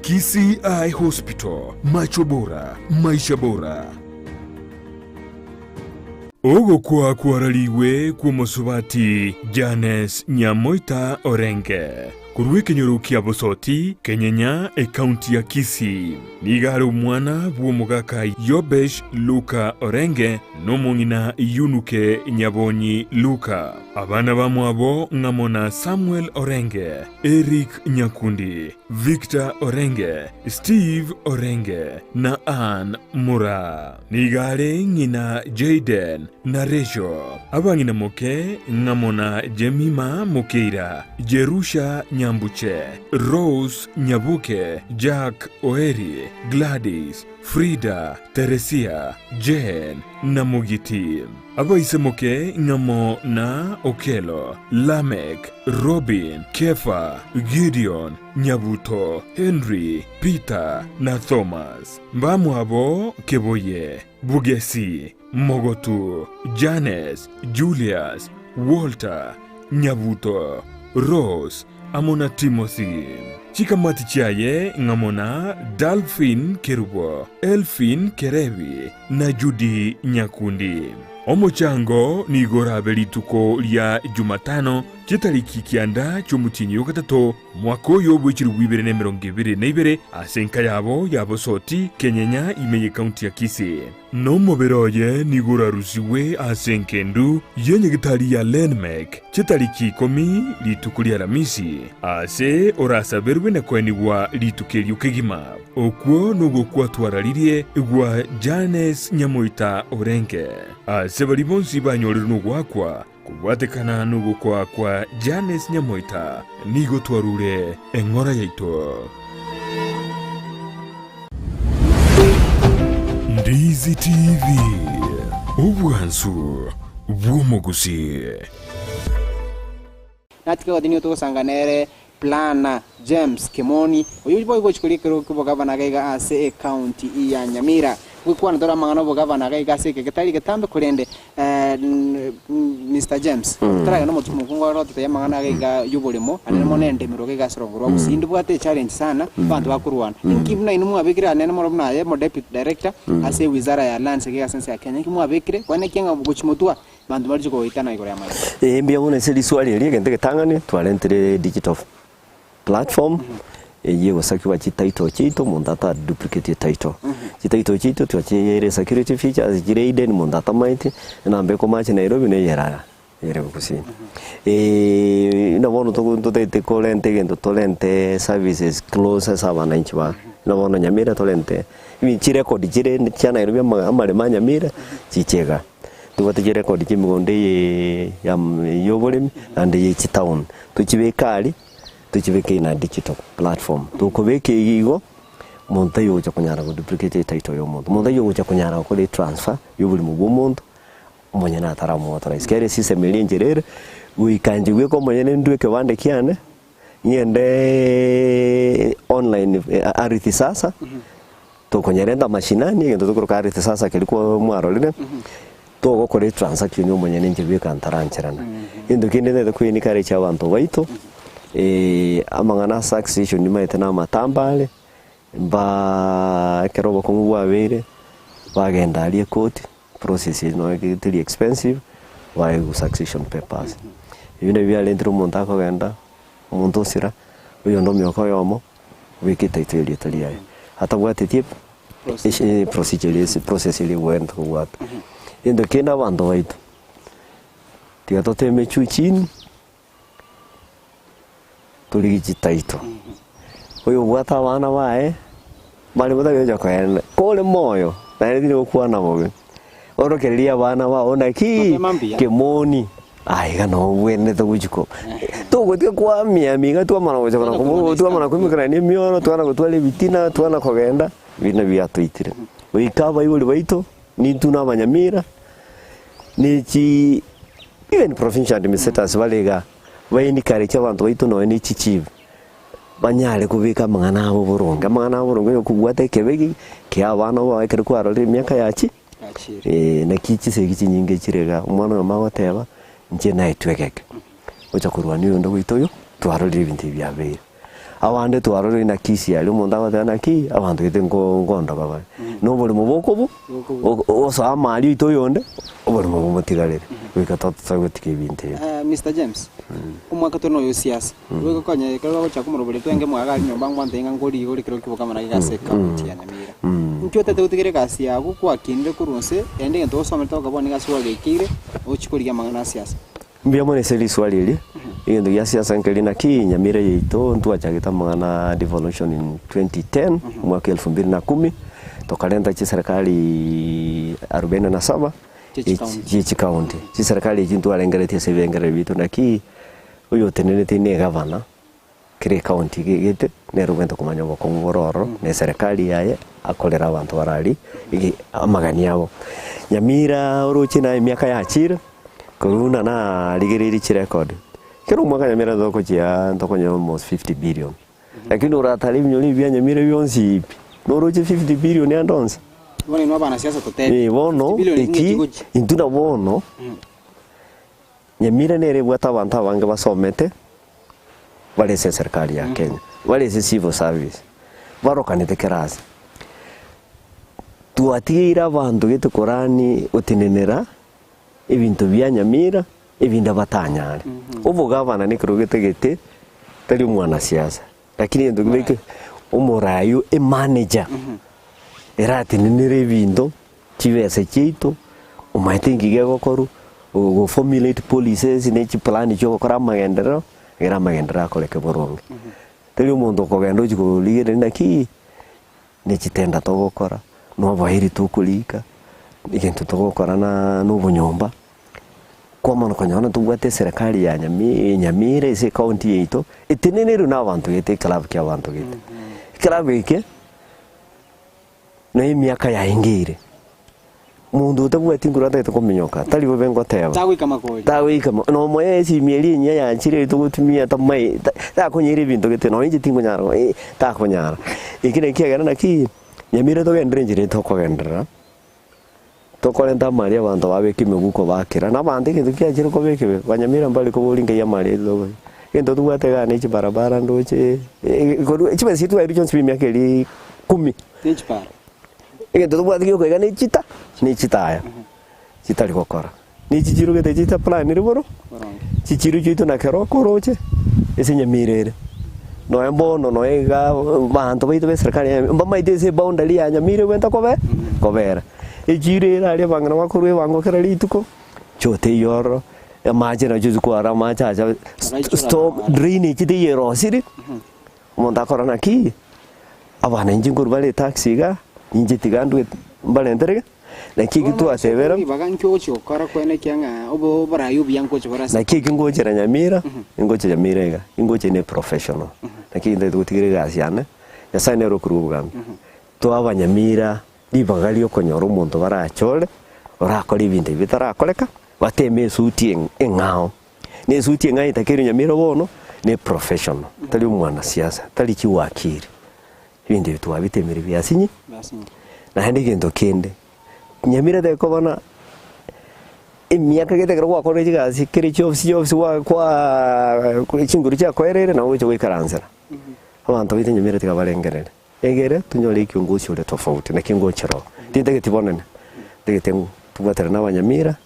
Kisii Eye Hospital, macho bora, maisha bora. Ogokwa kwararigwe kw'omosubati Janes Nyamoita Orenge korwa ekenyoro kia Bosoti, Kenyenya, ekaunti ya Kisii. Nigo are omwana bw'omogaka Yobesh Luka Orenge na omong'ina Yunuke Nyabonyi Luka. Abana bamwabo ng'amo na Samuel Orenge, Eric Nyakundi, Victor Orenge, Steve Orenge na Ann Mura. Nigo are ng'ina Jayden na Rachel, abang'ina moke ng'amo na Jemima Mokeira, Jerusha Nyambuche, Rose Nyabuke, Jack Oeri, Gladys, Frida, Teresia, Jane na Mogiti. Abaise moke ng'amo na Okello, Lameck, Robin, Kefa, Gideon, Nyabuto, Henry, Peter na Thomas. Mbamwabo Keboye, Bugesi, Mogotu, Janes, Julius, Walter, Nyabuto, Rose, amo na Timothy. Chikamati chiaye ng'amo na Dalphine Kerubo, Elphine Kerebi, na Judy Nyakundi. Omochango nigo orabe rituko ria Jumatano, chitariki kianda chi'omotienyi o gatato, Mwaka oyo bw'echilifu ibere na emerongo ebere na ibere, ase enka yabo ya Bosoti, Kenyenya, ime y'ekaunti ya Kisii. Na omobere oye nigo orarusigwe ase engendu y'enyagitari ya Lenmek chitariki ikomi rituko ri'Alamisi, aase orasaberwe na koenigwa rituko erio kegima. Okwo nogokwatwararirie gwa Janes Nyamoita Orenge. Ase baria bonsi banyorire nogoakwa Kobwatekana nogokwa kwa Janes Nyamoita nigo twarure eng'ora yaito. Ndizi TV, obwansu bw'omogusii. Natike goti nigo togosanga nere Plana James Kimoni, oyio boigo gochia koria ekerogo ki'obogavana gaiga ase ecounty ya Nyamira. Gokwana tore amang'ana obogavana gaiga ase eke getari getambe korende Mister James, totaragenda omotuko omokungu ore gototebia amang'ana gaiga y'oboremo, anene mono endemero gaiga ase orongo rwa Gusii. Ndibwate echallenge sana, abanto bakorwana. Inki buna inwe mwabekire anene mono buna aye omo deputy director ase ewizara ya lands iga ase ense ya Kenya, inki mwabekire kwane ki ng'a gochia motwa Abanto bariche kogoitana igoro y'amaiso. Ee, mbuya mono ase riswali erio, egento egetang'ani twarentire digital platform eyio egosakigwa chititle chiaito omonto ata duplicate etitle. Chititle chiaito twachiyeire security features chire hidden monto atamaeti, enamba ekomatch Nairobi na eyere aa eyere Gusii. Buna bono togo totagete korenta egento torente services close ase abananchi ba buna bono Nyamira torente chirecord chire chia Nairobi ama amaremo a Nyamira chiche igaa. Tobwate chirekodi chi'emegondo eye y'oboremi naende eye chitown, tochibeke aria, tochibeke in a digital platform. Tokobeka eyio igo, monto taiyo ogocha konyara go duplicate etitle ya omonto, monto taiyo ogocha konyara gokora etransfer ya oboremo bwa omonto, omonyene ataramoauthorize. Kere esystem eria enchera ere, goika inche bweka omonyene ndue ekebande kiane, ng'endeeee online ardhi sasa. Tokonyerenta amashinani, egento tokoroka ardhi sasa keria kwa mwarorire, togokora etransaction omonyene inche bweka ntarancherana. Egento kende ntagete ko encourage abanto baito, amang'ana a succession nimaete na amatamba are, mbaa ekero obokong'u bwabeire, bagenda aria ekoti, process eye nonya teri expensive, baegwe succession papers. Ebi nabio biarentire omonto akogenda, omonto osira, oyonde omioka oyomo. Obeke etitle erieta riaye atabwatetie procedure eria ase process eria egwenerete kobwata. Egento kende abanto baito, tiga toteme juu chini, Torigie chitaito. Oyobwate abana baye, bare botari gocha koenda, kore moyo, naende tindi gokwana bobe, orokererie abana bao naki Mapema mbuya. kemoni, aye iga noo obwenerete gochia ko togotiga kwamiamia iga twamana gocha kona Twana komo komana twamana koimokerania emioro, twana gotwara ebitina, twana kogenda, ebio nabio biatoitire. Goika abaibori baito, nintwe na abanyamira, ne chii even provincial administrators bare igaa, ba encourage abanto baito nonye ne chichief, banyare kobeka amang'ana abo boronge. Amang'ana abo boronge okobwata ekebe kia abana bao ekero kwarorire emiaka yachi Yachire. naki chisegi chinyinge chire igaa, omwana oyomo agoteba, inche naetwe egeke, gocha korwania oyonde goita oyo, twarorire ebinto ebi biabeire. Abande twarorire naki isi aria omonto agoteba naki, abanto gete nko nkondoka bare. Na oboremo bokobu, osoa amaria oite oyonde, oboremo bomotigarere, goika totoe gotiga ebinto ebi. Mister James, omwaka tore noyo siasa, goika konya ekero bagochaka omorobori twenge mwaga aria nyomba ngwantebie ng'a nkori igo ore kero kiboka mana iga ase ekaunti ya Nyamira. Inki otagete gotigera egasi yago kwakinire korwa inse, naende egento osomerete okaba bono nigo ase kwagekeire, ochie korigia amang'ana a siasa. Mbuya mono ase riswali eri, egento gia siasa nkeri naki Nyamira yaito ntwachagete amang'ana a devolution in 2010, omwaka elfu mbili na kumi, tokarenta chiserikali arubaini na saba, Chie chie chikaunti. Chiserikali echi ntwarengeretie ase ebirengererio biaito naki oyotenenetie ne egavana, kera ecounty iga egete, nere obwenerete komanya obokong'u bore ororo, na eserekari yaye, akorere abanto bare aria, ege amagani abo. Nyamira oroche naye emiaka yachire, korwa buna narigereirie chirecord, kera omwaka Nyamira ntogochia ntokonyora almost 50 billion, lakini oratare ebinyoro ebi bia Nyamira bionsi pi, noroche 50 billion ande onsi? Bono inwe abanasiasa totebie, Eh, bono, 50 billion eki, ng'aki gochia? intwe na bono, Nyamira nere ebwate abanto abange basomete, bare ase eserikari ya Kenya, bare ase civil service, barokanete kera ase. Twatigeire abanto gete korani gotenenera ebinto bia Nyamira ebinde batanyare. Obogavana nekero getagete tari omwanasiasa, lakini egento kebe omorai emanager eratenenere ebinto chibesa chiaito, omanyete nki gegokorwa, go formulate policies ne chiplan chia ogokora amagenderero, ekero amagenderero akoreke boronge. Tari omonto okogenda ochia korigereria naki, ne chitenda togokora, na oboiri tokorika, egento togokora na na obonyomba, kwamana konyora ntobwate eserekari ya Nyami Nyamira ase ecounty yaito, etenenerwe na abanto gete eklabu kia abanto gete. Eklabu eke. Na emiaka yaengeire, monto otabwati nkoro atagete kominyoka, tari bobe ngoteba. Tagoika makori. Tagoika ma- nomoe esimi eria enyia yanchire eri togotumia tamai ta- takonyeira ebinto gete nonye inche tinkonyara eh, takonyara. Eki naki kiagera naki, Nyamira togenderere enchera eye tokogenderera, tokorenta amaria abanto babeke emeguko bakera, na abanto egento kiachire koba ekebe, banyamira mbare koboria nkai amaria aito tokoria. Egento tobwate igaa ne chibarabara ndoche, korwa chibesa chiria twaeirwe chionsi pi emiaka eria ikomi. Ne chipara. Egento tobwate gioka iga ne chita, ne chitaya, chitari gokora. Ne chichiro gete chitaplaniri boro, Boronge. chichiro chiaito na keroka oroche, ase Nyamira ere. Nonya bono nonya iga abanto baito ba eserekari ya mbamaete ase eboundary ya Nyamira egwenta kobe kobera. Echiro ere aria abang'ina bakorwa ebango kera rituko, choteiyo ororo, amache nachio chikwara amache acha Agaichora storm amache. drainage teiyo erosiri, omonto akora naki, abana inche nkorwa bare etaxi igaa, inche tiga ndwe mbarentere iga, naki eki twatebera. Ribaga nki ogochia gokora koenekia ng'a obo oborai obuya nkochi bore ase. Naki eki ngochera Nyamira, ningocha Nyamira iga, ingocha ine professional, naki ntagete gotigera egasi yane, Nyasaye nere okorua obogambi. Twaba Nyamira ribaga riokonyora omonto barachore, orakore ebinto ebi bitarakoreka, bateme esuti eng'ao. Na esuti eng'ao etakeire Nyamira bono, ne professional, tari omwanasiasa, tari chiwakiri. Ebinto ebi twabitemire biasinyi, naende egento kende, Nyamira tekoba na emiaka gete ekero gwakorire chigasi kere chiofisi chiofisi gwa kwaa chinguru chiakoereire nabo ogocha goikaransera. Abanto baito Nyamira tiga barengerere, egere tonyore ekiongosi ore tofauti naki ngochera oo. Tintageti bonene, ntagete tobwaterane na abanyamira.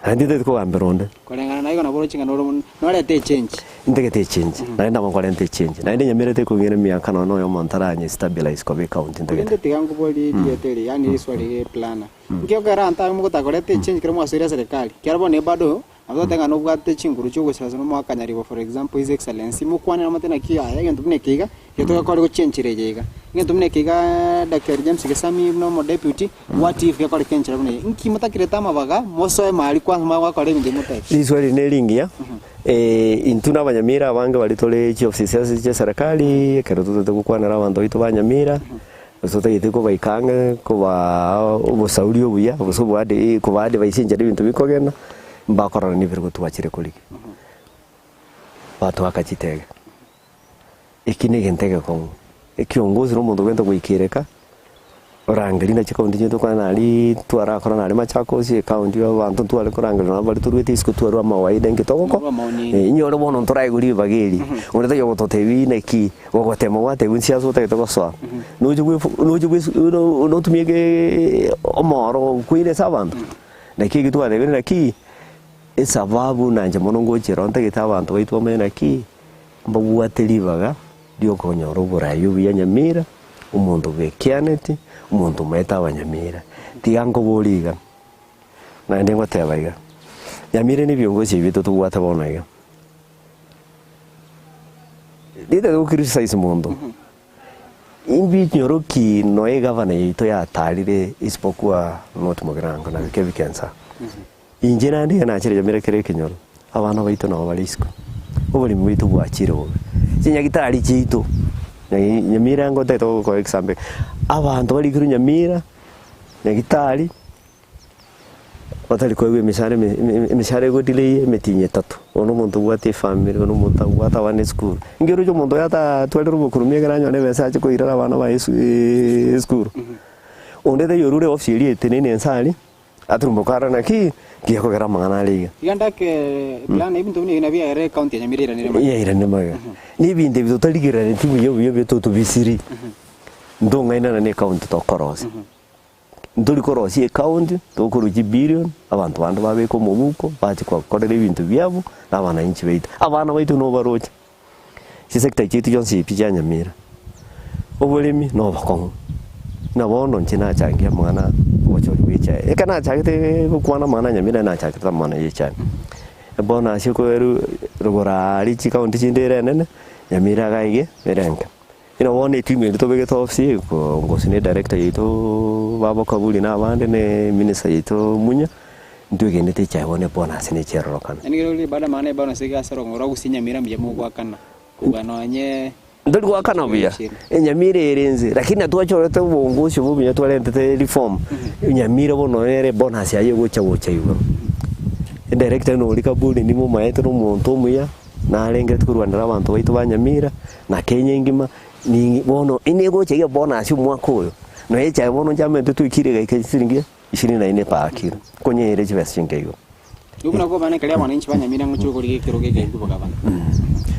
Naende tintagete kogambera onde. Koreng'ana naigo nabo oroche ng'a noro norete echange. Ntagete echange, naende nabo nkorenta echange. Naende nyamerete kong'ira emiaka nonya noyo omonto aranye stabilize koba ecounty ntagete. Korende tiga nkoborie erieta eri, yaani riswali eri plana. Nki okera abanto abamo gotakoreta echange ekero mwasoire eserekari? Ekiagera bono bado. Nabo totebe ng'a nobwate chinguru chi'ogosirasa nomoaka nyaribo for example his excellency mokwanere omote naki yaya egento buna eke iga, iga togakore gochia enchera eye iga. Egento buna eke iga Daktari James Gesami buna omodeputy, what if gekoreka enchera buna eye? Nki motakirete amabaga mosoe maria kwanza momanye gokora ebinto ebi motagete? Riswali rinde ringiya, intwe na abanyamira abange baria tore chiofisi ase chieserekari, ekero totagete gokwanera abanto baito ba Nyamira, Gose totagete kobaika ang'e kobaa obosauri obuya, gose oboade kobaa advice enchera ebinto bikogenda, mbakorora nibirogo twachire korigia. Batwaka chitege. Eki na egento egekong'u, ekiongozi na omonto ogente goikereka, orangeria na chikaunti chiaito tokwane naria twarakora naria Machakos, ekaunti ya abanto ntware korangeria nabo baria torwete isiko twarwa amawaida inki togoko, Mwarwa maoni. inyore bono ntoraigwe ribaga eri, onde taiyo ogototebia inaki. Gogotema gwatebwa inse ase otagete gosoa, noche bwefu noche bwesu notumie egeeee omoro koira ase abanto. Naki eki twatebire naki, esababu nanche mono ngochera oo ntagete abanto baito bamanye naki, mbabwate ribaga riokonyora oborai obuya nyamira, omonto bwekianeti, omonto omaete abanyamira. Tiga nkoborie iga, naende ngoteba iga, nyamira na ebiongozi ebi baito tobwate bono iga. Ritagete go criticize monto, imbinyoro ki noe egavana yaito yatarire isipokuwa not Mugirango na Kevi Kensa. Inche naende iga nachire Nyamira kere ekenyoro, abana baito nabo bare isiko, oboremi bwaito bwachire bobe, chinyagitari chiaito, Nyamira ngotagete gokoa example, abanto barikirwe Nyamira, nyagitari. Batari koegwa emeshahara eme emeshahara ego delay emetienyi etato, bono omonto obwate efamiri, bono omonto abwate abana esukuru. Inki oroche omonto oyo atatwarire obokurumi ekero anyore ebesa ache koirera abana baye esu esukuru. Onde taiyo orure ofisi eria eteneine ense aria, aturumboke arore naki, nki gekogera amang'ana are iga. Iga ndake plan ebinto buna ebi nabio ere ecounty ya Nyamira eiranire magega. Yairanire magega. Na ebinto ebi totarigerereti buya buya buya totobisiri, ntong'ainana na ecounty tokorosia. Ntori korosia ecounty, tokorwa chibillion, abanto bande babeke omobuko, bache kobakorera ebinto biabo, na abananchi baito. Abana baito nobaroche, chisector chiaito chionsi pi chia Nyamira, oboremi na obokong'u. Buna bono inche nachangia amang'ana obochori bwa echae, ekero nachagete gokwana amang'ana a Nyamira nachagete amang'ana ya echae. Bono ase koeru rogoro aaria chicounty chinde ere enene, Nyamira iga iga ere enke. Inwe bono etimu eri tobegete ofisi gose ne director yaito baba Kaburi na abande ne minister yaito Munya, ntwegenete echae bono ebonus ne echerorokana. Yaani ekero ore baada maana ebonus iga ase orong'o rwa gusii Nyamira mbuya mogoakana kobua nonye Ntori goakana buya, Enyamira ere ense, lakini na twachorete obongosi obo obuya twarentete reform, Nyamira bono nere ebonus yaye egocha gocha igoro. Edirector nori Kaburi nimomaete na omonto omuya, narengereti korwanera abanto baito ba Nyamira. Na Kenya engima, ni bono inegocha iga bono ase omwaka oyo, nonya echae bono nchamentwe twekire egaika chisiringi ishirini na ine per kilo, konyeire chibesa chinke igo. Nigo buna kobana ekero abananchi ba Nyamira ng'ochire korigia ekerogo ekegutu bogabana.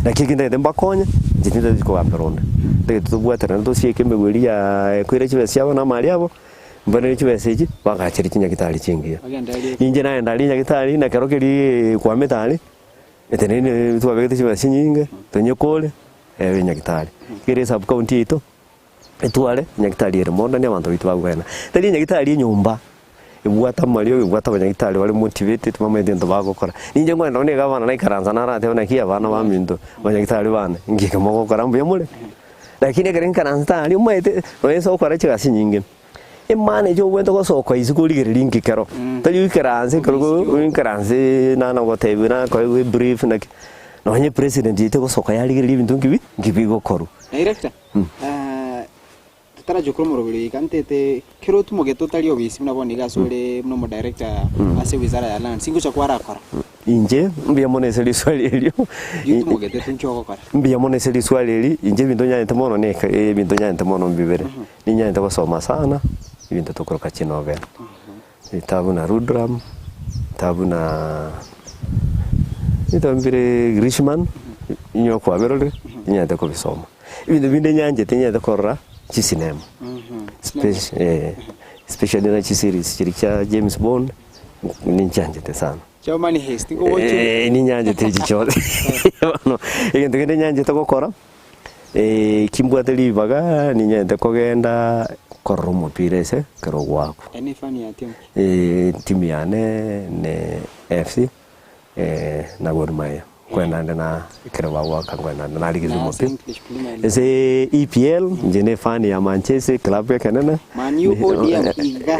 Naki eki ntagete mbakonye, inche tintageti kogambera onde, ntagete tobwaterane tosieke emegwe eria ya koira chibesa chiabo na amari abo, mbanere chibesa echi, bagachere chinyagitari chingiya. Bagendererie. Inche naenda aria nyagitari, na kero keria kwamete aria. Etenene twabegete chibesa chinyinge, tonyekore, ebe nyagetari. Ekero esub county yaito, etware nyagetari ere mono naende abanto baito bagwena. Tari nyagetari enyomba, ebwate amariogo, ebwate abanyagitari bare motivated bamaete egento bagokora. Ninche nkoenda buna egavana naikaransa naratebe naki abana baminto, abanyagitari bane, nki eke mogokora mbuya more? Lakini ekero nkaransa aria omanyete, nonye ase ogokora chigasi chinyinge. Emanager obwenerete gosoka isiko origererie inki kero, tari oikaranse ekero oikaranse nana gotebiwa nakoegwa ebrief naki, nonye president yaito egosoka yarigereria ebinto nkibi nki bigokorwa. Director, totarachia korwa omoroberi oyo iga ntete kero otumogete otari obisi buna bono iga ase ore buna omodirector ase wizara ya lands ingocha kwarakora? Inche mbuya mono ase riswali erio, Riria otumogete inche ogokora? mbuya mono ase riswali eri, inche ebinto nyanchete mono na eke ebinto nyanchete mono mbibere. Ninyarete gosoma sana ebinto tokoroka chinovel, ebitabu buna Rudram, ebitabu buna ebitabu mbire Grishman, inye okwaberorire, ninyarete kobisoma. Ebinto binde nyanchete ninyarete korora chisinema, speci especially na chiseries chiria chia James Bond, ninchianchete sana. Chia Money Heist, nigo ogochia? Ninyanchete echi chionsi bono egento kende nyanchete gokora. Kimbwate ribaga ninyarete kogenda korora omopira ase ekero gwakwa. Eye ne fan ya timu ki? Timu yane ne AFC. Na Gor Mahia nkoenda ande na ekero bagoaka nkoenda ande narigereria Na ase omopira. English Premier League. Ase EPL inche ne fan ya Manchester club ekenene. Man U ODM iga.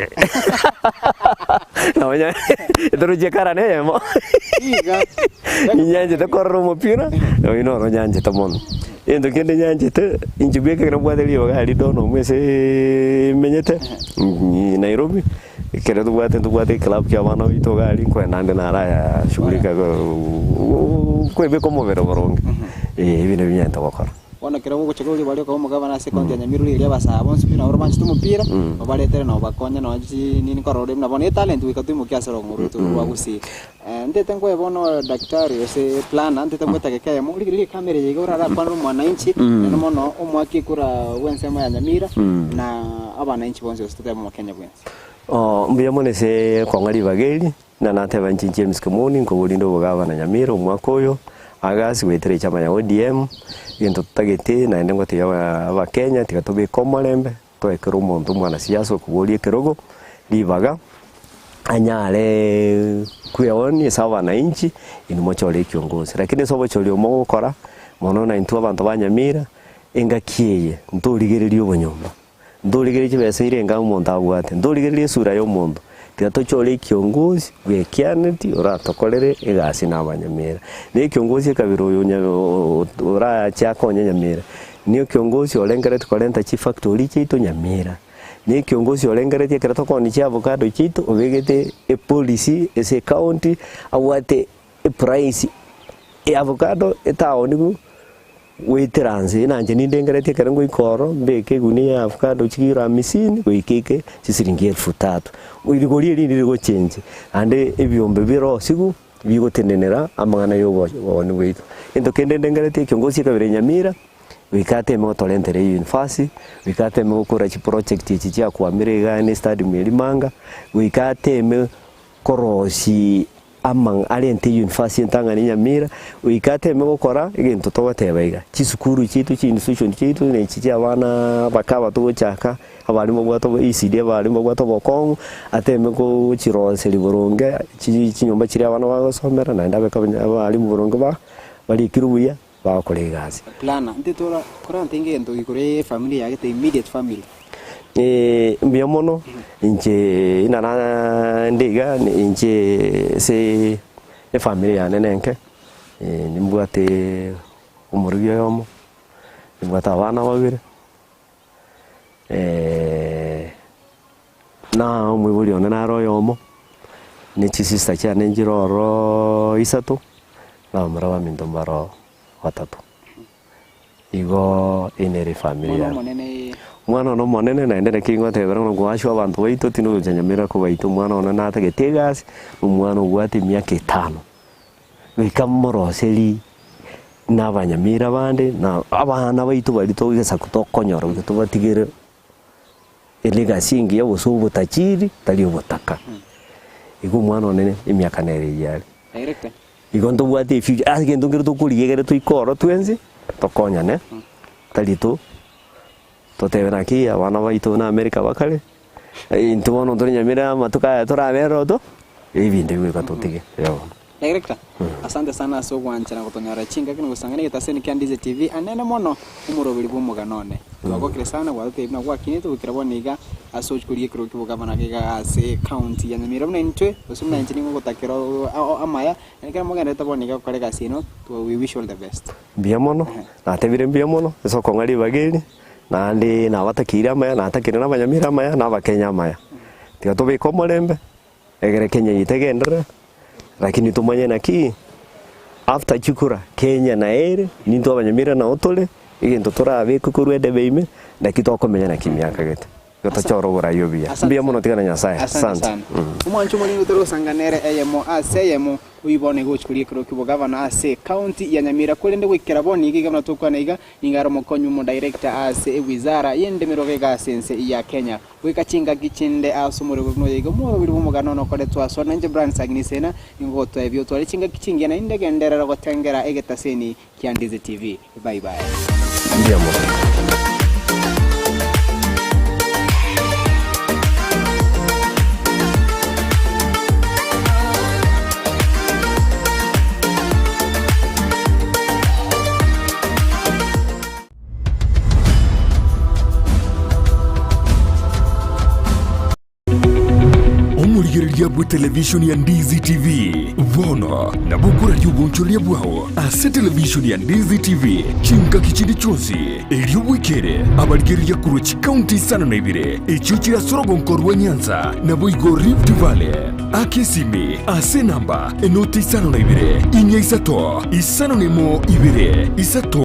Nonya etorochie kara na eyemo. Iga. Inyanchete korora omopira, oyio noro nyanchete mono. Egento kende nyanchete, inche bweka ekero mbwate ribaga aria Donholm ase menyete, Nairobi, ekero tobwate ntobwate eclub kia abana baito iga aria, nkoenda ande naro shughulika nkoebeka omobere boronge, eh, ebi nabio nyarete gokora. Bono ekero ogocha koria baria okaba omogabana ase ekaunti ya Nyamira origereria abasaa bonsi pi nabo banchete omopira, obaretere na obakonye nonye chinini korora ore buna bono etalent goika toimokie ase orong'o rwaito rwa Gusii. Ntete nkoe bono daktari gose planner, ntete nkoe etageka eyemo, origererie ekamera eye iga orarakwanere omwananchi, naende mono omoake ekura bw'ensemo ya Nyamira, na abananchi bonsi gose totebe omokenya bwensi. Mbuya mono ase kong'a ribaga eri, na nateba inche James Kimoni nkoborinde obogabana Nyamira omwaka oyo, August goetera echama ya ODM, egento totagete naende ngotebia abakenya tiga tobeke omorembe, Toe kera omonto omwanasiasa okoboria ekerogo ribaga, anyare kweonia ase abanainchi, inwe mochore ekiongozi. Lakini ase obochori obo mogokora, mono na intwe abanto ba Nyamira, engaki eye ntorigererie obonyomba, ntorigererie chibesa eire enga omonto abwate, ntorigererie esura ya omonto, tiga tochore ekiongozi bwekianeti oratokorere egasi na abanyamira. Na ekiongozi ekabira oyo onya orache akonye Nyamira, Nigo kiongosi orengeretie korenta chifactori chiaito Nyamira. Nigo kiongosi orengeretie ekero tokoonia chiavocado chiaito obegete epolicy ase ecounty abwate eprice ya avocado etaoniwu goetera nse. Inanche nindengeretie ekero ngoika ororo mbeke egunia ya avocado chikiro amisini goika eke chisiringi elfu tatu. Rigori eri ndirigochenji naende ebiombe birosiwu bigotenenera amang'ana y'obogoni bwaito. Egento kende ndengeretie ekiongosi ekabere Nyamira, goika ateme gotorentere university, goika ateme gokora chiproject echi chiakwamire igaa ne stadium ya Limanga, goika ateme korosia amang'a arente university entang'ani Nyamira, goika ateme gokora egento togoteba iga, chisukuru chiaito chi institution chiaito na echi chia abana abake aba togochaka. Abaria mbabwate obo ECD abaria mbabwate obokong'u, ateme gochiroseria boronge chi chinyomba chiria abana bagosomera naende abeke abanya abalimu boronge ba barikirwe buya bagokora egasi. Plana, intwe tora korantenge egento igoro ye efamiri yage the immediate family. Mbuya mono, inche inana naende iga inche ase efamiri yane nenke, nimbwate omorogi oyomo, nimbwate abana babere. Na omoibori one nare oyomo, ne chisista chiane nchire ororo isato, na abamura baminto mbaro batato. Igo eye nere efamiri Omwana yane. omonene Omwana one omonene naende naki ngotebera ng'a ngoachwe abanto baito tindi gocha Nyamira kobaita omwana one natagete egasi, omwana obwate emiaka etano. Goika moroseri na abanyamira bande, na abana baito baria togesaku tokonyora goika tobatigere elegacy engiya gose obotachiri tari obotaka. Igo omwana one emiaka nere eyio are. Director. Igo ntobwate efuture ase egento nkere tokorigia ekere toike oro twensi, tokonyane, tari to totebe naki abana baito buna America bakare, intwe bono tore Nyamira amatuko aya torabe eroto, ebinto ebi goika totige bono. Director, asante sana ase ogwancha na gotonyora chingaki na gosang'ana egetaseni kia Ndize TV anene mono omoroberi bw'omogano one. Twagokire sana gwatotebia buna gwakinete goikera bono iga ase ochia korigia ekerogo ki'obogabana iga ase ecounty ya Nyamira buna intwe gose buna inche nigo ngogotakera amaya na ekero mogendererete bono iga gokora egasi eno we wish you all the best. Mbuya mono, natebire mbuya mono ase okong'a ribaga eri, naende nabatakeire amaya, natakeire na abanyamira amaya, na abakenya amaya. Tiga tobeke omorembe, Egere Kenya yaito egenderere, lakini tomanye naki after chikura Kenya naye ere, nintwe abanyamira nao tore, egento torabekwe korwa edebe ime, naki tokomenya naki emiaka gete. Igo tochore oborai obuya. Asante Mbuya mono tiga na Nyasaye. Asante Asante. sana. Omwancho omoringo tore gosanga nere eyemo ase eyemo, oyio bono iga gochia koria ekero ki'obogavana ase ecounty ya Nyamira korende goikera bono iga iga buna tokwana iga, nigo are omokonyi omodirector ase ewizara y'endemero iga ase ense ya Kenya. Goika chingaki chinde ase omorwegwa buna oyo iga omorobiri bw'omogano nokoretwa asore, nainche Brian Sagini Sena nigo ngogotoebia otware chingaki chingiya naende genderera gotengera egetaseni kia Ndizi TV. Bye bye. Mbuya mono. Omorigereria bw'etelevishoni ya Ndizi TV, bono nabo okoraria obonchoreria bwao ase televishoni ya Ndizi TV chingaki chinde chionsi, erio bwekere abarigereria korwa chikaunti isano na ibere echio chire ase orogonko rwa Nyanza naboigo Rift Valley. Aka esimi ase enamba enoti isano na ibere, inya isato, isano nemo ibere, isato.